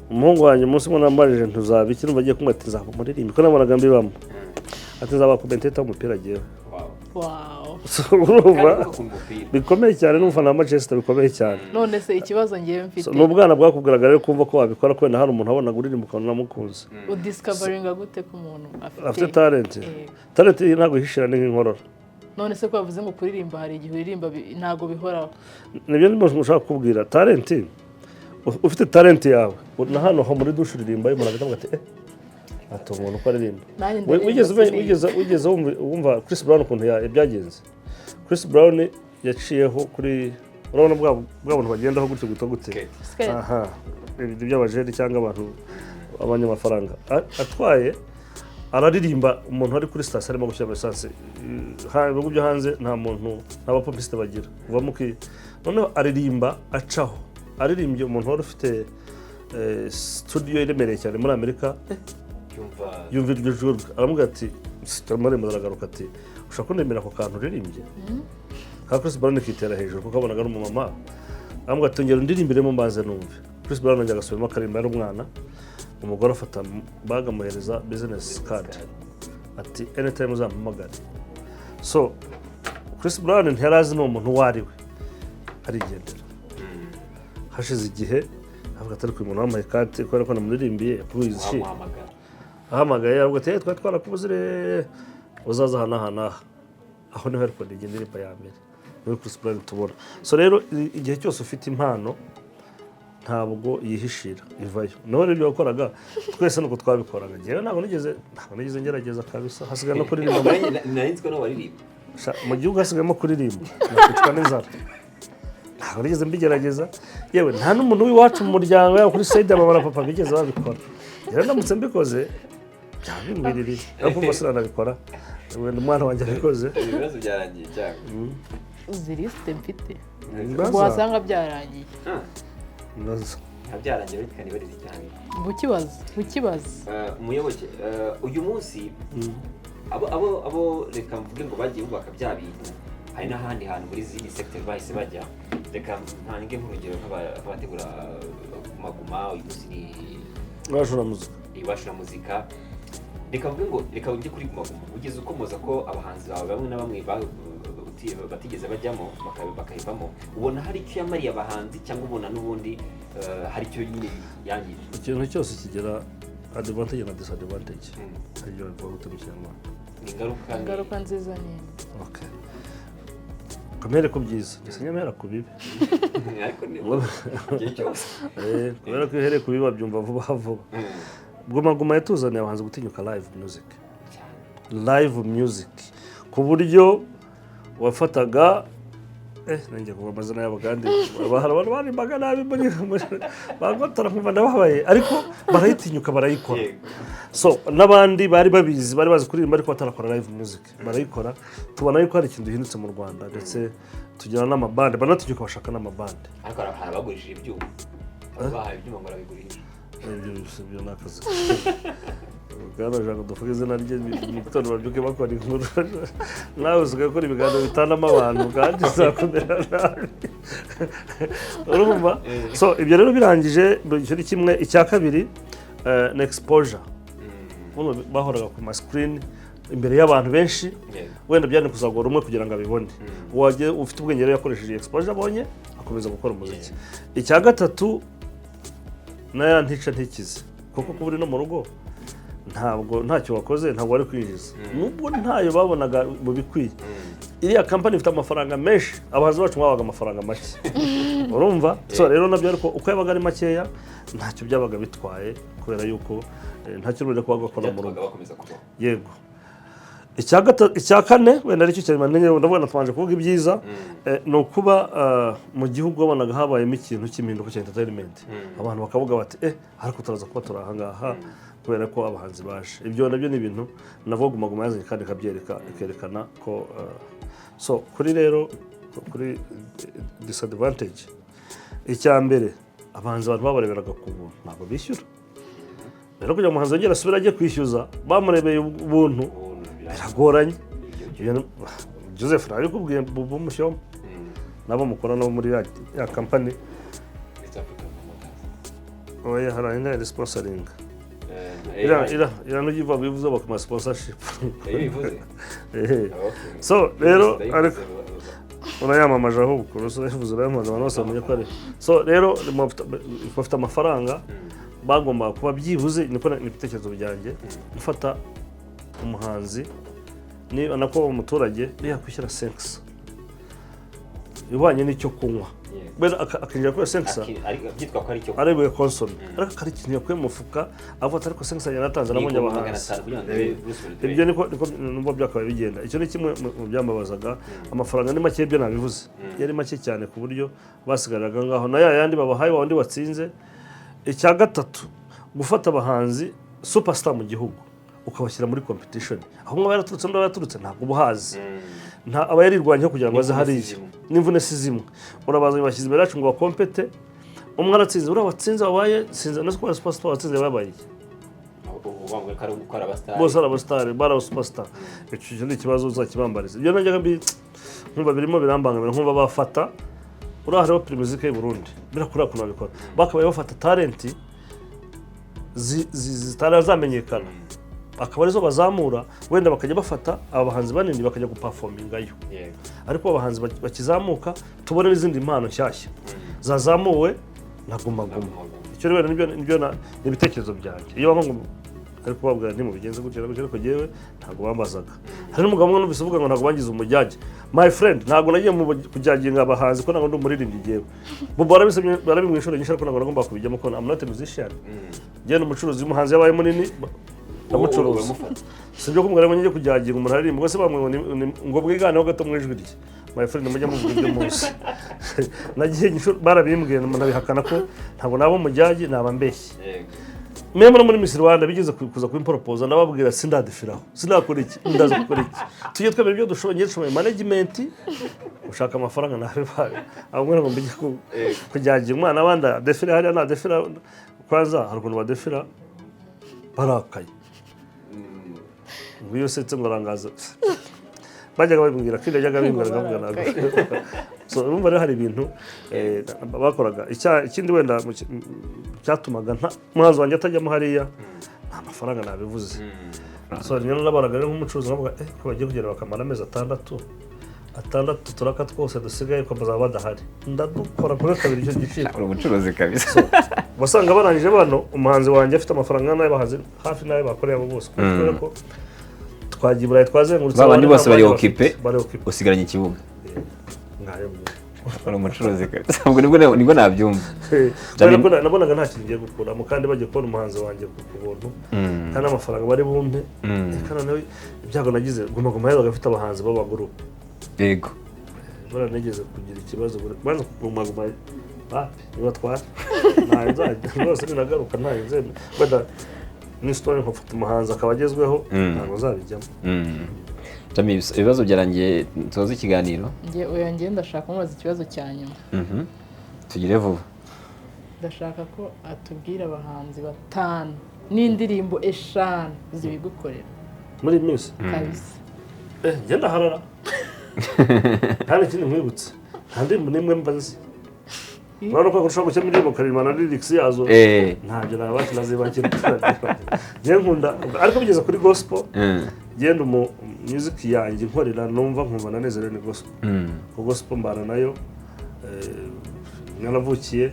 Umuhungu wanjye, umunsi umwe namubajije: "Ntuzaba iki?" Numva agiye kumwe, ati: "Nzaba umuririmbyi," ko nabonaga mbibamo. Ati: "Nzaba commentator w'umupira agiyewe." Wow. So, urumva Kandi ukunda umupira. bikomeye cyane, n'umufana wa Manchester bikomeye cyane. None se ikibazo ngewe mfite, So, ni ubwana bwakubwiraga rero kumva ko wabikora, kubera hari umuntu wabonaga uririmba ukabona unamukunze. Udiscoveringa gute ko umuntu afite Afite talent? Eh. Talent ntabwo ihishira, ni nk'inkorora. None se ko bavuze ngo kuririmba hari igihe uririmba ntabwo bihoraho? Nibyo ndimo ushaka kukubwira. Talent, ufite talent yawe, na hano ho muri douche uririmba, umuntu agahita ati: "Eh, ati umuntu uko aririmba." Nanjye ndaririmba, Wigeze siririmba. Wigeze wumva Chris Brown ukuntu byagenze? Chris Brown yaciyeho kuri, urabona bwa buntu bagendaho gutyo gutyo gute? Skate. Aha, ibintu by'abajeni cyangwa abantu abanyamafaranga. Atwaye araririmba, umuntu ari kuri sitasiyo arimo gushyira esanse. Ibihugu byo hanze nta muntu, nta bapompiste bagira, uvamo uki. Noneho aririmba acaho, aririmbye, umuntu wari ufite studio iremereye cyane muri Amerika, Yumva. yumva iryo jwi, aramubwira ati, amarembo aragaruka, ati: "Ushobora kundemera ako kantu uririmbye?" Ka Chris Brown kitera hejuru, kuko abonaga ari umumama. Aramubwira ati: "Ongera undirimbiremo mbanze numve." Chris Brown yongera agasubiramo, akaririmba, ari umwana. Umugore afata bag, amuhereza business card, ati: "Anytime uzampamagare." So Chris Brown ntiyari azi n'uwo muntu uwo ari we, arigendera. Hashize igihe avuga ati: "Ariko uyu muntu wampaye carte kubera ko namuririmbiye yakubizi?" Wamuhamagara. Ahamagaye aravuga ati: "Eh, twari twarakubuze, uzaza aha n'aha n'aha." Aho niho recording indirimbo ya mbere muri Chris Brown tubona. So rero igihe cyose ufite impano ntabwo yihishira, ivayo. Naho rero ibyo wakoraga, twese nuko twabikoraga. Njyewe ntabwo nigeze ngerageza kabisa, hasigaye no kuririmba. Nari nzi ko nawe waririmba. Sha, mu gihugu hasigayemo kuririmba nakwicwa n'inzara. Ntabwo nigeze mbigerageza, yewe nta n'umuntu w'iwacu mu muryango, yaba kuri side ya mama na papa, bigeze babikora. Rero ndamutse mbikoze byaba bingwiririye, ariko ubwo sinanabikora, wenda umwana wanjye abikoze. Ibibazo byarangiye cyangwa? Uzi lisite mfite? Mbaza. Ubwo wasanga byarangiye. Mbaza. Nta byarangiye, ariko nibarize cyane. Bukibaza bukibaza. Umuyoboke, uyu munsi abo reka mvuge ngo bagiye bubaka bya bintu, hari n'ahandi hantu muri zindi secteur bahise bajya. Reka ntange nk'urugero nk'abategura Guma Guma, uyu munsi ni Iwacu na Muzika. Iwacu na Muzika. Reka mvuge ngo reka njye kuri Guma Guma. Ugeze ukomoza ko abahanzi bawe bamwe na bamwe batigeze bajyamo, bakayivamo. Ubona hari icyo yamariye abahanzi, cyangwa ubona n'ubundi hari icyo nyine yangije? Ikintu cyose kigira advantage na disadvantage. Hari ibyo bivuga gute mu Kinyarwanda? Ni ingaruka. Ingaruka nziza ni imwe. Okay, kamere ku byiza ndetse nyamera ku bibi. Ariko ni igihe cyose. Eh, kubera ko iyo uhereye ku bibi babyumva vuba vuba. Guma Guma yatuzaniye abahanzi gutinyuka live music. Cyane. Live music ku buryo wafataga, nanjye kuva amazina yabo, kandi hari abantu barimbaga nabi muri bagotora, nkumva ndababaye, ariko barayitinyuka barayikora. So n'abandi bari babizi, bari bazi kuririmba ariko batarakora live music, barayikora. Tubona yuko hari ikintu gihindutse mu Rwanda, ndetse tugira n'amabande banatinyuka, bashaka n'amabande. Ariko hari abagurishije ibyuma, abahaye ibyuma ngo barabigurisha. Ibyo ni akazi. Bwana ngo duvuge izina rye mu gitondo babyuke bakora inkuru. Nawe usigaye ukora ibiganiro bitanamo abantu kandi bizakumera nabi, urumva? So ibyo rero birangije, icyo ni kimwe. Icya kabiri, ni exposure. Buno bahoraga ku ma screen imbere y'abantu benshi. Wenda byari kuzagora umwe kugira ngo abibone. Wajye ufite ubwenge rero yakoresheje exposure abonye, akomeza gukora umuziki. Icya gatatu, nayo ntica ntikize, kuko kuba uri no mu rugo ntabwo ntacyo wakoze, ntabwo wari kwinjiza, nubwo ntayo babonaga mu bikwiye. Iriya kampani ifite amafaranga menshi, abahanzi bacu mwabaga amafaranga make, urumva? So rero nabyo, ariko uko yabaga ari makeya ntacyo byabaga bitwaye, kubera yuko ntacyo uri kuba gakora mu rugo. Byatumaga bakomeza kubaho. Yego. Icya kane, wenda aricyo cyane, ndavuga natwanje kuvuga ibyiza, ni ukuba mu gihugu wabonaga habayemo ikintu cy'impinduka cya entertainment, abantu bakavuga bati: "Eh, ariko turaza kuba turi aha ngaha." Kubera ko abahanzi baje. Ibyo nabyo ni ibintu nabwo Guma Guma yazanye, kandi ikabyereka, ikerekana ko so kuri rero kuri disadvantage, icya mbere, abahanzi abantu babareberaga ku buntu, ntabwo bishyura. Rero kugira ngo umuhanzi yongere asubire ajye kwishyuza bamurebeye ubuntu biragoranye. Joseph nabikubwiye, Bubu Mushyoma nabo mukora nabo muri ya company. Oya, hari indi ya sponsoring iriya ntugivuga ngo ivuze bakuma sponsorship. So rero ariko urayamamaje, ahubwo urayivuze, urayamamaza, abantu bose bamenye ko ari. So rero bafite amafaranga bagomba kuba byibuze, niko ni ibitekerezo byanjye, gufata umuhanzi niba nako umuturage yakwishyura 500 ibanye n'icyo kunywa, akinjira kuri 500 byitwa ko ari icyo ari buye consomme, ariko akari ikintu yakuye mu mufuka, avuga ati: "Ariko 500 yaratanze, nabonye abahanzi." Ibyo niko numva byakabaye bigenda. Icyo ni kimwe mu byambabazaga. Amafaranga ni make, ibyo nabivuze, yari make cyane ku buryo basigariraga ngaho na ya yandi babahaye wa wundi watsinze. Icya gatatu, gufata abahanzi superstar mu gihugu ukabashyira muri competition, aho umwe aba yaraturutse undi aba yaraturutse, ntabwo uba uhazi, nta aba yarirwanyeho kugira ngo aze hariya, n'imvune si zimwe. Urabazanye, bashyize imbere yacu ngo bacompete, umwe aratsinze, uriya watsinze wabaye sinze na superstar watsinze yabaye iki? Bose ari abasitari, bari abasuperstar. Icyo ni ikibazo uzakibambariza. Ibyo najyaga mbi nkumva birimo birambangamira, nkumva bafata uriya hariho Primusic y'u Burundi, birakuriya ukuntu babikora, bakabaye bafata talent zitarazamenyekana akaba arizo bazamura, wenda bakajya bafata aba bahanzi banini bakajya guperformingayo, ariko abahanzi bakizamuka tubone n'izindi mpano nshyashya zazamuwe na Guma Guma. Icyo rero nibyo ni ibitekerezo byanjye. Iyo baba ngo ari kubabwira ntimubigenze gutya na gutya, ariko jyewe ntabwo bambazaga. Hari n'umugabo umwe numvise uvuga ngo ntabwo bangize umujudge. My friend, ntabwo nagiye mu kujudginga abahanzi, ko ntabwo ndi umuririmbyi jyewe. Bobo barabisabye, barabimwe inshuro nyinshi, ariko ntabwo nagomba kubijyamo ko I'm not a musician. Njyewe ni umucuruzi. Umuhanzi yabaye munini ndamucuruza, si ibyo kumubwira ngo njye kujudginga umuntu aririmba ubwo se bamwe ngo ngo bwiganeho gato mu ijwi rye. My friend, mujye muvuga ibyo muzi. Nagiye barabimbwiye nabihakana ko ntabwo naba umujudge, naba mbeshye. Meme no muri Miss Rwanda bigeze kuza kubimporopoza, ndababwira sindadefiraho, sindakora iki, ndaza gukora iki? Tujye twemera ibyo dushoboye. Njye nshoboye management, gushaka amafaranga, nabibaye ahubwo ngo mbijye kujudginga umwana abandi adefira hariya nadefira. Kwanza hari ukuntu badefira barakaye, ngo iyo usetse ngo arangaza. Bajyaga babibwira ko yajyaga bimbwira, nkavuga ntabwo. So urumva rero hari ibintu bakoraga. Ikindi wenda cyatumaga umuhanzi wanjye atajyamo hariya, nta mafaranga, nabivuze. So rimwe nabaraga rero nk'umucuruzi, nkavuga ko bagiye kugera bakamara amezi atandatu, turaka twose dusigaye ko bazaba badahari, ndadukora kuri kabiri icyo giciro. Uri umucuruzi kabisa. Wasanga barangije bano, umuhanzi wanjye afite amafaranga n'ayo bahanzi hafi n'ayo bakoreye abo bose, kubera ko twagiye i Burayi, twazengurutse. Ba bandi abandi bose nta bari mwanya occupé. bafite. Bari occupé. Usigaranye ikibuga. Ngayo nguko. Uri umucuruzi kabisa, ubwo nibwo nabyumva. Kubera ko nabonaga nta kintu ngiye gukuramo, kandi bagiye kubona umuhanzi wanjye ku buntu, kandi amafaranga bari bumpe. Reka noneho ibyago nagize, Guma Guma yabaga afite abahanzi b'abagurupe. Buriya nigeze kugira ikibazo, banza Guma Guma wapi, nibatwara ntayo nzajya rwose, ninagaruka ntayo nzemera. Wenda ni story nkafata umuhanzi akaba agezweho, ntabwo nzabijyamo. Jami, ibibazo byarangiye, tubaze ikiganiro. Njye oya, njye ndashaka kumubaza ikibazo cya nyuma. Tugire vuba. Ndashaka ko atubwira abahanzi batanu n'indirimbo 5 zibigukorera. Muri iyi minsi? Kabisa. Njye ndaharara, nta n'ikindi nkwibutse, nta ndirimbo n'imwe mba nzi. Urabona ko ushobora gushyiramo indirimbo ukaririmba na lyrics yazo. Ntabyo nabasha, nazibakira. Njye nkunda, ariko bigeze kuri gospel, genda umu music yanjye nkorera numva nkumva nanezerewe ni gospel. Kuko gospel mbana nayo, naravukiye.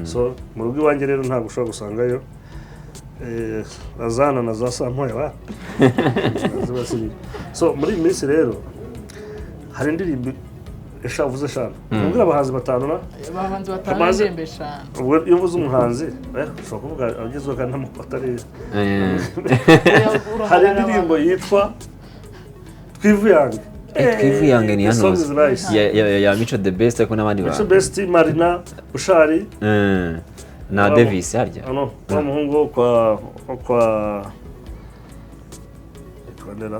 So mu rugo iwanjye rero ntabwo ushobora gusangayo azana na za saa moya wa ziba ziri. So muri iyi minsi rero hari indirimbo 5, uvuze 5, ubwira abahanzi batanu na Abahanzi batanu n'indirimbo 5. Ubwo iyo uvuze umuhanzi, ushobora kuvuga agezweho kandi atari. Hari indirimbo yitwa Twivuyange. Twivuyange ni The hano song is nice. ya Mico The Best, ariko n'abandi Mico bantu. Best, Marina, Bushali. Na Davis harya. Ano wa muhungu wo kwa Rwanda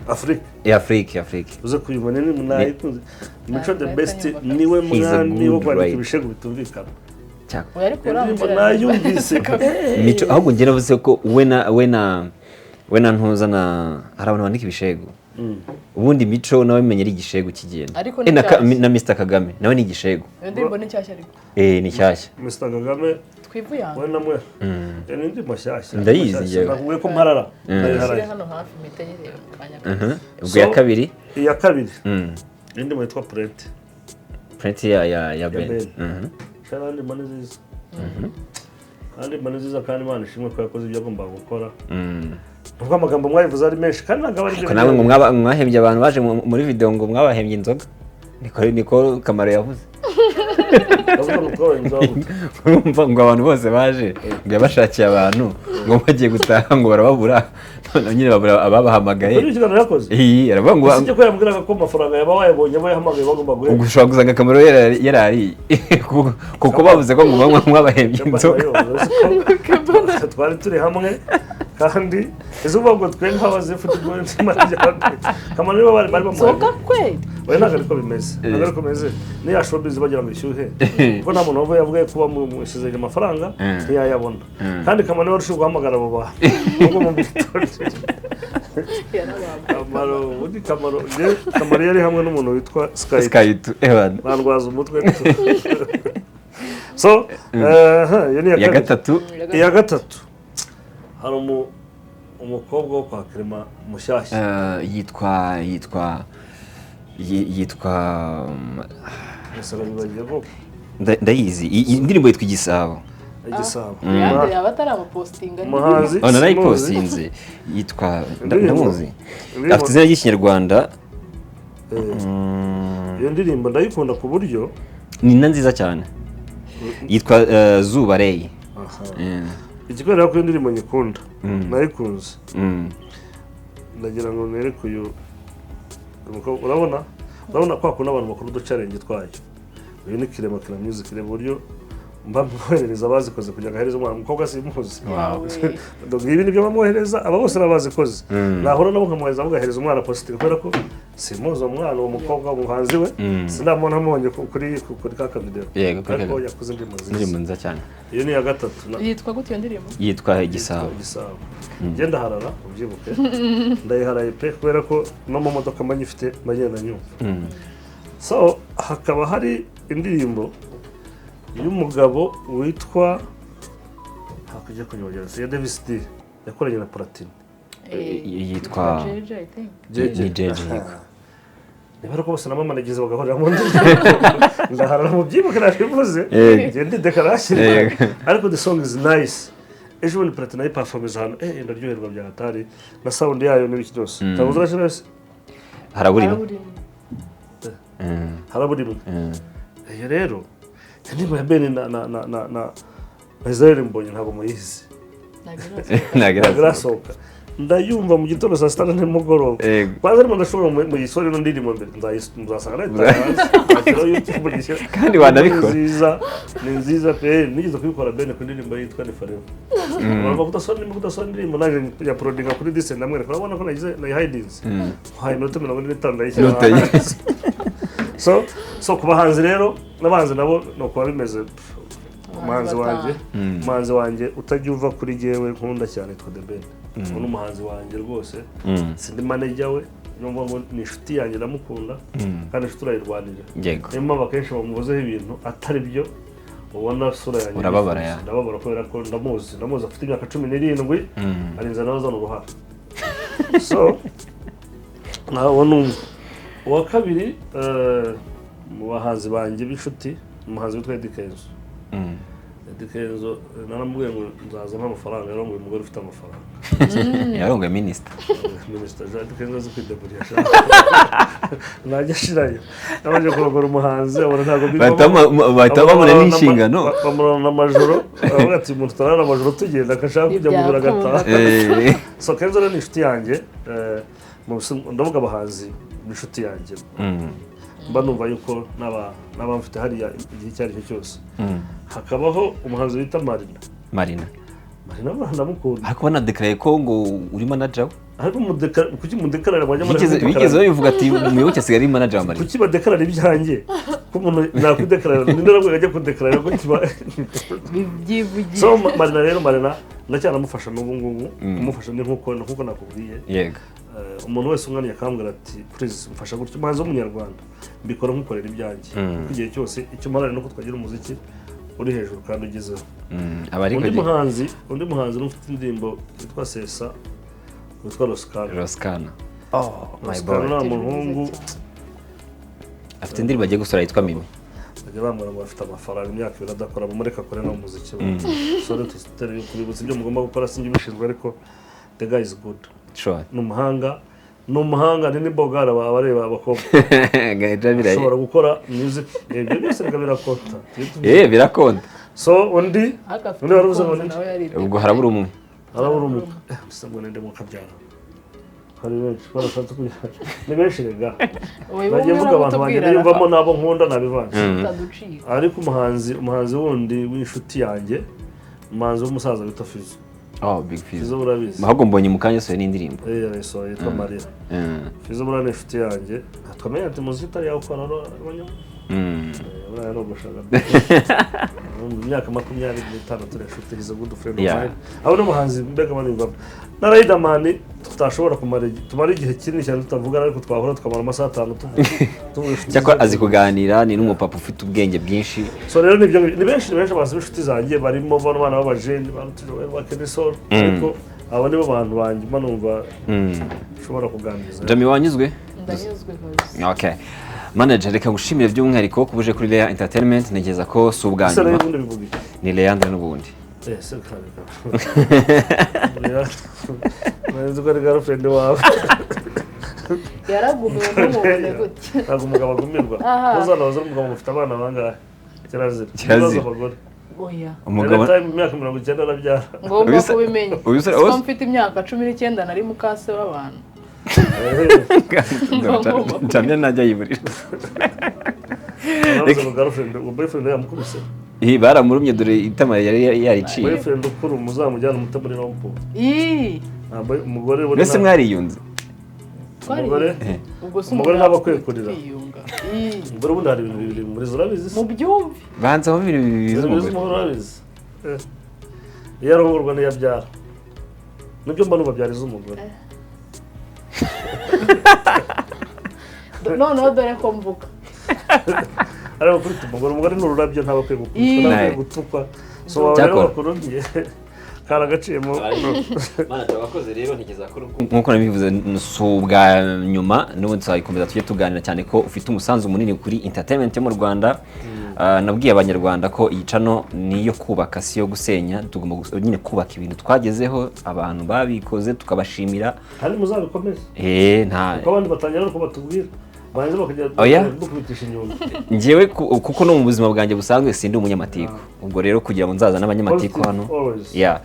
Afrika. Afrique, Afrique. Uze kuyibona, ni nayikunze. Mico the Best niwe He's a mwami wo good kwandika writer. ibishego bitumvikana. Oya, ariko Indirimbo urambwira nayumvise. Mico, ahubwo njye navuze ko we na ntuza na hari abantu bandika ibishego. Ubundi Mico nawe menye ari igishego kigenda. Ariko ni nshyashya. Na Mr Kagame nawe ni igishego. Iyo ndirimbo ni nshyashya ariko. Eh, ni nshyashya. Mr Kagame. Twivuyanga. We namwe ni indirimbo nshyashya. Ndayizi Nshyashya. njyewe. Nakubwiye ko mparara Shyire ndayiharaye. hano hafi mpite nyireba mu kanya. Ubwo So- iya kabiri? Iya kabiri, indirimbo yitwa Purete. Plenty ya Ben. Ben. Shara, indirimbo ni nziza, kandi indirimbo ni nziza, kandi Imana ishimwe ko yakoze ibyo agomba gukora, nubwo amagambo mwayivuze ari menshi, kandi ntabwo aba ari byo. Ariko nawe ngo mwahembye abantu baje muri video, ngo mwabahembye inzoga, niko Kamaro yavuze. Ndavuga ngo twabaye inzoga gute? Urumva ngo abantu bose baje, ngo yabashakiye abantu, ngo bagiye gutaha ngo barababura, none nyine babura ababahamagaye. Kuri ikiganiro yakoze. Iyi aravuga ngo Usibye ko yambwiraga ko amafaranga yaba wayabonye, abo yahamagaye bagomba guhemba. Ubwo ushobora gusanga Kamaro yarariye kuko bavuze ko ngo bamwe mwabahembye inzoga. Twari turi hamwe, kandi ese uvuga ngo twe nk'abazifu Kamaro nibo bari bamuhaye. Inzoga kweli? Oya, ntabwo ariko bimeze, ntabwo ariko bimeze. Niya showbiz bagira ngo ishyuhe, kuko nta muntu wavuye yavuye kuba mushyizanye amafaranga ntiyayabona, kandi Kamaro niwe warushaho guhamagara abo bantu nubwo mu mwitonde. Yarabambye. Kamaro, ubundi Kamaro, njye Kamaro yari hamwe n'umuntu witwa Sky. Sky ewana. Bandwaza umutwe. So iyo ni iya iya kabiri. Gatatu. Iya gatatu, hari umukobwa wo kwa Clement mushyashya. Yitwa Gusa bibagiye ko ndayizi. Iyi ndirimbo yitwa Igisabo. Igisabo. Yandi yaba ataramupostinga. Umuhanzi Oh, narayipostinze, yitwa ndamuzi, afite izina ry'Ikinyarwanda. Iyo ndirimbo ndayikunda ku buryo Ni na nziza cyane, yitwa Zuba Rey. Aha. Ikikwereka ko iyo ndirimbo nyikunda, nayikunze, ndagira ngo nereke uyu umukobwa. Urabona kwa kuntu abantu bakora uduchallenge twayo. Uyu ni Kirema, Kira Music. Reba uburyo mba mwoherereza abazikoze kugira ngo ahereze umwana umukobwa simuzi. Donc ibi nibyo bamwohereza, aba bose n'abazikoze, nahura nabo nkamwohereza, mugahereza umwana positive, kubera ko simuzi uwo mwana, uwo mukobwa umuhanzi we sinamubona, mubonye kuri ka kavideo. Yego, kuri ariko ka- yakoze indirimbo nziza. Indirimbo nziza cyane. Iyo ni iya gatatu Yitwa gute iyo ndirimbo? Yitwa Igisabo. Igisabo. Ngenda harara ubyibuke, ndayiharaye pe, kubera ko no mu modoka mba nyifite, mba ngenda nyumva. So hakaba hari indirimbo y'umugabo witwa, hakurya kunyongera, ya Davis D yakoranye na Platini. Yitwa JJ, I think. Ni JJ, yego. Niba ariko bose na mama nagize bagahurira mu ndirimbo, ndaharara mu byibuke nabivuze. Yego. Ngende dekarashyira. Yego. Ariko the song is nice. Ejo bundi Platini ayiperformeza ahantu, ndaryoherwa bya hatari na sound yayo n'ibiki byose. Ntabwo uzarashyira wese. Harabura imwe. Harabura imwe. Harabura imwe. Iyo rero indirimbo ya Ben na Israel Mbonyi ntabwo muyizi. Ntabwo irasohoka. Ntabwo Ntabwo irasohoka. irasohoka. Ndayumva mu gitondo, saa sita na nimugoroba. Yego. Kwanza arimo ndashobora muyisore ino ndirimbo mbere muzasanga nayitaye hanze. Nzashyiraho YouTube ngishyira. Kandi wanabikora. Ni nziza, ni nziza pe. Nigeze kubikora Ben ku ndirimbo yitwa Ni Forever. Urumva kudasohora indirimbo, kudasohora indirimbo, naje ya uploadinga kuri dise, ndamwereka, urabona ko nagize nayihidinze, mpaye iminota 45 ndayishyira Nutayi. hanze. So ku bahanzi rero, n'abahanzi nabo ni ukuba bimeze. Umuhanzi wanjye, umuhanzi wanjye utajya uva kuri jyewe nkunda cyane yitwa The Ben. Uwo ni umuhanzi wanjye rwose. Sindi manager we, numva ngo ni inshuti yanjye, ndamukunda, kandi inshuti urayirwanira. Niyo mpamvu akenshi bamuvuzeho ibintu atari byo, ubona sura yanjye Urababara yifuza. ya. Ndababara kubera ko ndamuzi, ndamuzi afite imyaka 17, arinze nawe azana uruhara. So ntabwo numva. Uwa kabiri, mu bahanzi banjye b'inshuti, umuhanzi witwa Eddy Kenzo. Eddy Kenzo, naramubwiye ngo nzaza amafaranga, yarongoye umugore ufite amafaranga. Yarongoye minisita. Minisita Eddy Kenzo azi kwideburiya, ntajya ashirayo. Nabanje kurongora umuhanzi abona ntabwo Bahita bahita babona n'inshingano. Bamurana amajoro, aravuga ati umuntu tutarara amajoro tugenda akashaka kujya mu biro agataha. So Kenzo rero ni inshuti yanjye, ndavuga abahanzi b'inshuti yanjye. Mba numva yuko naba mfite hariya igihe icyo ari cyo cyose. Hakabaho umuhanzi bita Marina. Marina. Marina buriya ndamukunda. Ariko banadekaraye ko ngo uri manager we. Ariko kuki mudekarara mwajya Bigeze babivuga ati Muyoboke asigaye ari manager wa Marina. Kuki badekarara ibyanjye? Ko umuntu nakwidekarara, ninde nabwo ajya kudekarara ko kiba Byivugiye. So Marina rero, Marina ndacyanamufasha n'ubu ngubu. Kumufasha ni nkuko nakubwiye. Umuntu wese umwanya akambwira ati please mfasha gutya, umuhanzi w'umunyarwanda, mbikora nkukorera ibyanjye. Kuko igihe cyose icyo mparanira ni uko twagira umuziki uri hejuru kandi ugezeho. Aba ariko Undi muhanzi ufite indirimbo yitwa Sesa witwa Rosikana. Rosikana, oh my Rosikana boy. ni umuhungu. Afite indirimbo agiye gusohora yitwa Mimi. Bajya bambwira ngo bafite amafaranga, imyaka 2 adakora, mumureke akore no muziki we. So rero tutari kubibutsa ibyo mugomba gukora, sinjye ubishinzwe, ariko the guy is good. Ni umuhanga, ni n'ibogara abareba abakobwa. Gahita biraye. Ashobora gukora music, ibyo byose reka birakonta. Birakonda. So undi Ariko afite undi waravuze ngo umukunzi ni nawe yariteguye. Ubwo harabura umwe. Harabura umwe. Gusa ngo ninde mukabyara, hari benshi barashatse kubyara, ni benshi rega. Wowe Nagiye umwe mvuga abantu banjye uramutubwira. niyumvamo n'abo nkunda nabivanze. Utaducika. Ariko umuhanzi wundi w'inshuti yanjye, umuhanzi w'umusaza witwa Fizo. Oh, Big Fizzo. Fizo urabizi. Ahubwo mbonye mu kanya yasohoye n'indirimbo. Yayisohoye yitwa Marira. Fizo buriya ni inshuti yanjye, twamenye ati muziki utari yawukora abanyamo. Buriya yarogoshaga mu myaka 25 turi inshuti, he's a good friend of mine. Abo ni umuhanzi mbega baniyumvamo na Riderman tutashobora kumara tumara igihe kinini cyane tutavugana, ariko twahura tukamara amasaha 5 tuvuga inshuti Cyakora zacu. Azi kuganira, ni n'umupapa ufite ubwenge bwinshi. So rero nibyo, ni benshi abahanzi b'inshuti zanjye barimo bano bana b'abajeni ba Ruti ba Kenny Sol, ariko abo nibo bantu banjye mba numva nshobora kuganiriza. Jami, wanyuzwe? Ndanyuzwe kabisa. Okay, manager, reka ngushimire by'umwihariko kuba uje kuri Lea Entertainment. Ntekereza ko si ubwa Ese rero nyuma. ubundi bivuga iki? Ni Leandre n'ubundi. Se kare kare nzi ko ari girlfriend wawe. Yaragumiwe n'umubone gutya. Ntabwo umugabo agumirwa. Aha. Uzanabaza umugabo mufite abana bangahe, kirazira. Kirazira. Ibibazo abagore. Oya. Umugabo Anytime, imyaka 90 arabyara. Ngomba kubimenya. Siko mfite imyaka 19 nari mukase w'abantu. Jamya ntajya yiburira. Aravuze ngo girlfriend, ngo boyfriend yamukubise. Baramurumye, dore itama yari yariciye. Boyfriend ukuru muzamujyana umute muri rompo. Ii. Umugore we Mbese mwariyunze? Umugore Ubwo se Umugore umuntu ntabwo akwiye kurira. kwiyunga. Ii. Umugore ubundi hari ibintu bibiri muri zo, urabizi se? Mu byumve. Banza aho ibintu bibiri Ibintu z'umugore. umugore urabizi. Iyo arongorwa n'iyo abyara, nibyo mba numva byariza umugore. Noneho dore ko mvuga. Ariko kuri umugore ni ururabyo, ntabwo akwiye gukubitwa, Ii. ntabwo akwiye gutukwa. So wawe rero Cyakora. bakurumye kari agaciyemo. Nk'uko nabivuze, si ubwa nyuma, n'ubundi tuzakomeza tujye tuganira, cyane ko ufite umusanzu munini kuri entertainment yo mu Rwanda. Nabwiye abanyarwanda ko iyi channel ni iyo kubaka, si iyo gusenya. Tugomba nyine kubaka ibintu twagezeho, abantu babikoze tukabashimira. Kandi muzabikomeze. Nta Kuko abandi batangira no batubwira barangiza bakajya Oya. dukubitisha inyundo. Njyewe kuko no mu buzima bwanjye busanzwe sindi umunyamatiku, ubwo rero kugira ngo nzaza n'abanyamatiku hano. Positive always. Yeah.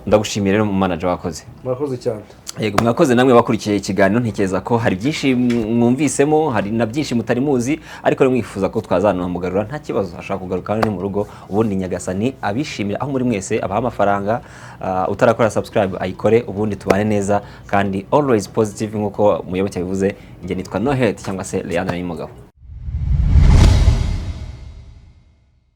Ndagushimiye rero manager, wakoze. Murakoze cyane. Yego, mwakoze namwe bakurikiye ikiganiro. Ntekereza ko hari byinshi mwumvisemo, hari na byinshi mutari muzi, ariko rero mwifuza ko twazanamugarura, nta kibazo, ashobora kugaruka hano ni mu rugo. Ubundi Nyagasani abishimira aho muri mwese, abaha amafaranga. Utarakora subscribe ayikore, ubundi tubane neza kandi always positive nk'uko Muyoboke yabivuze. Njye nitwa Nohet cyangwa se Leandre N'Umugabo.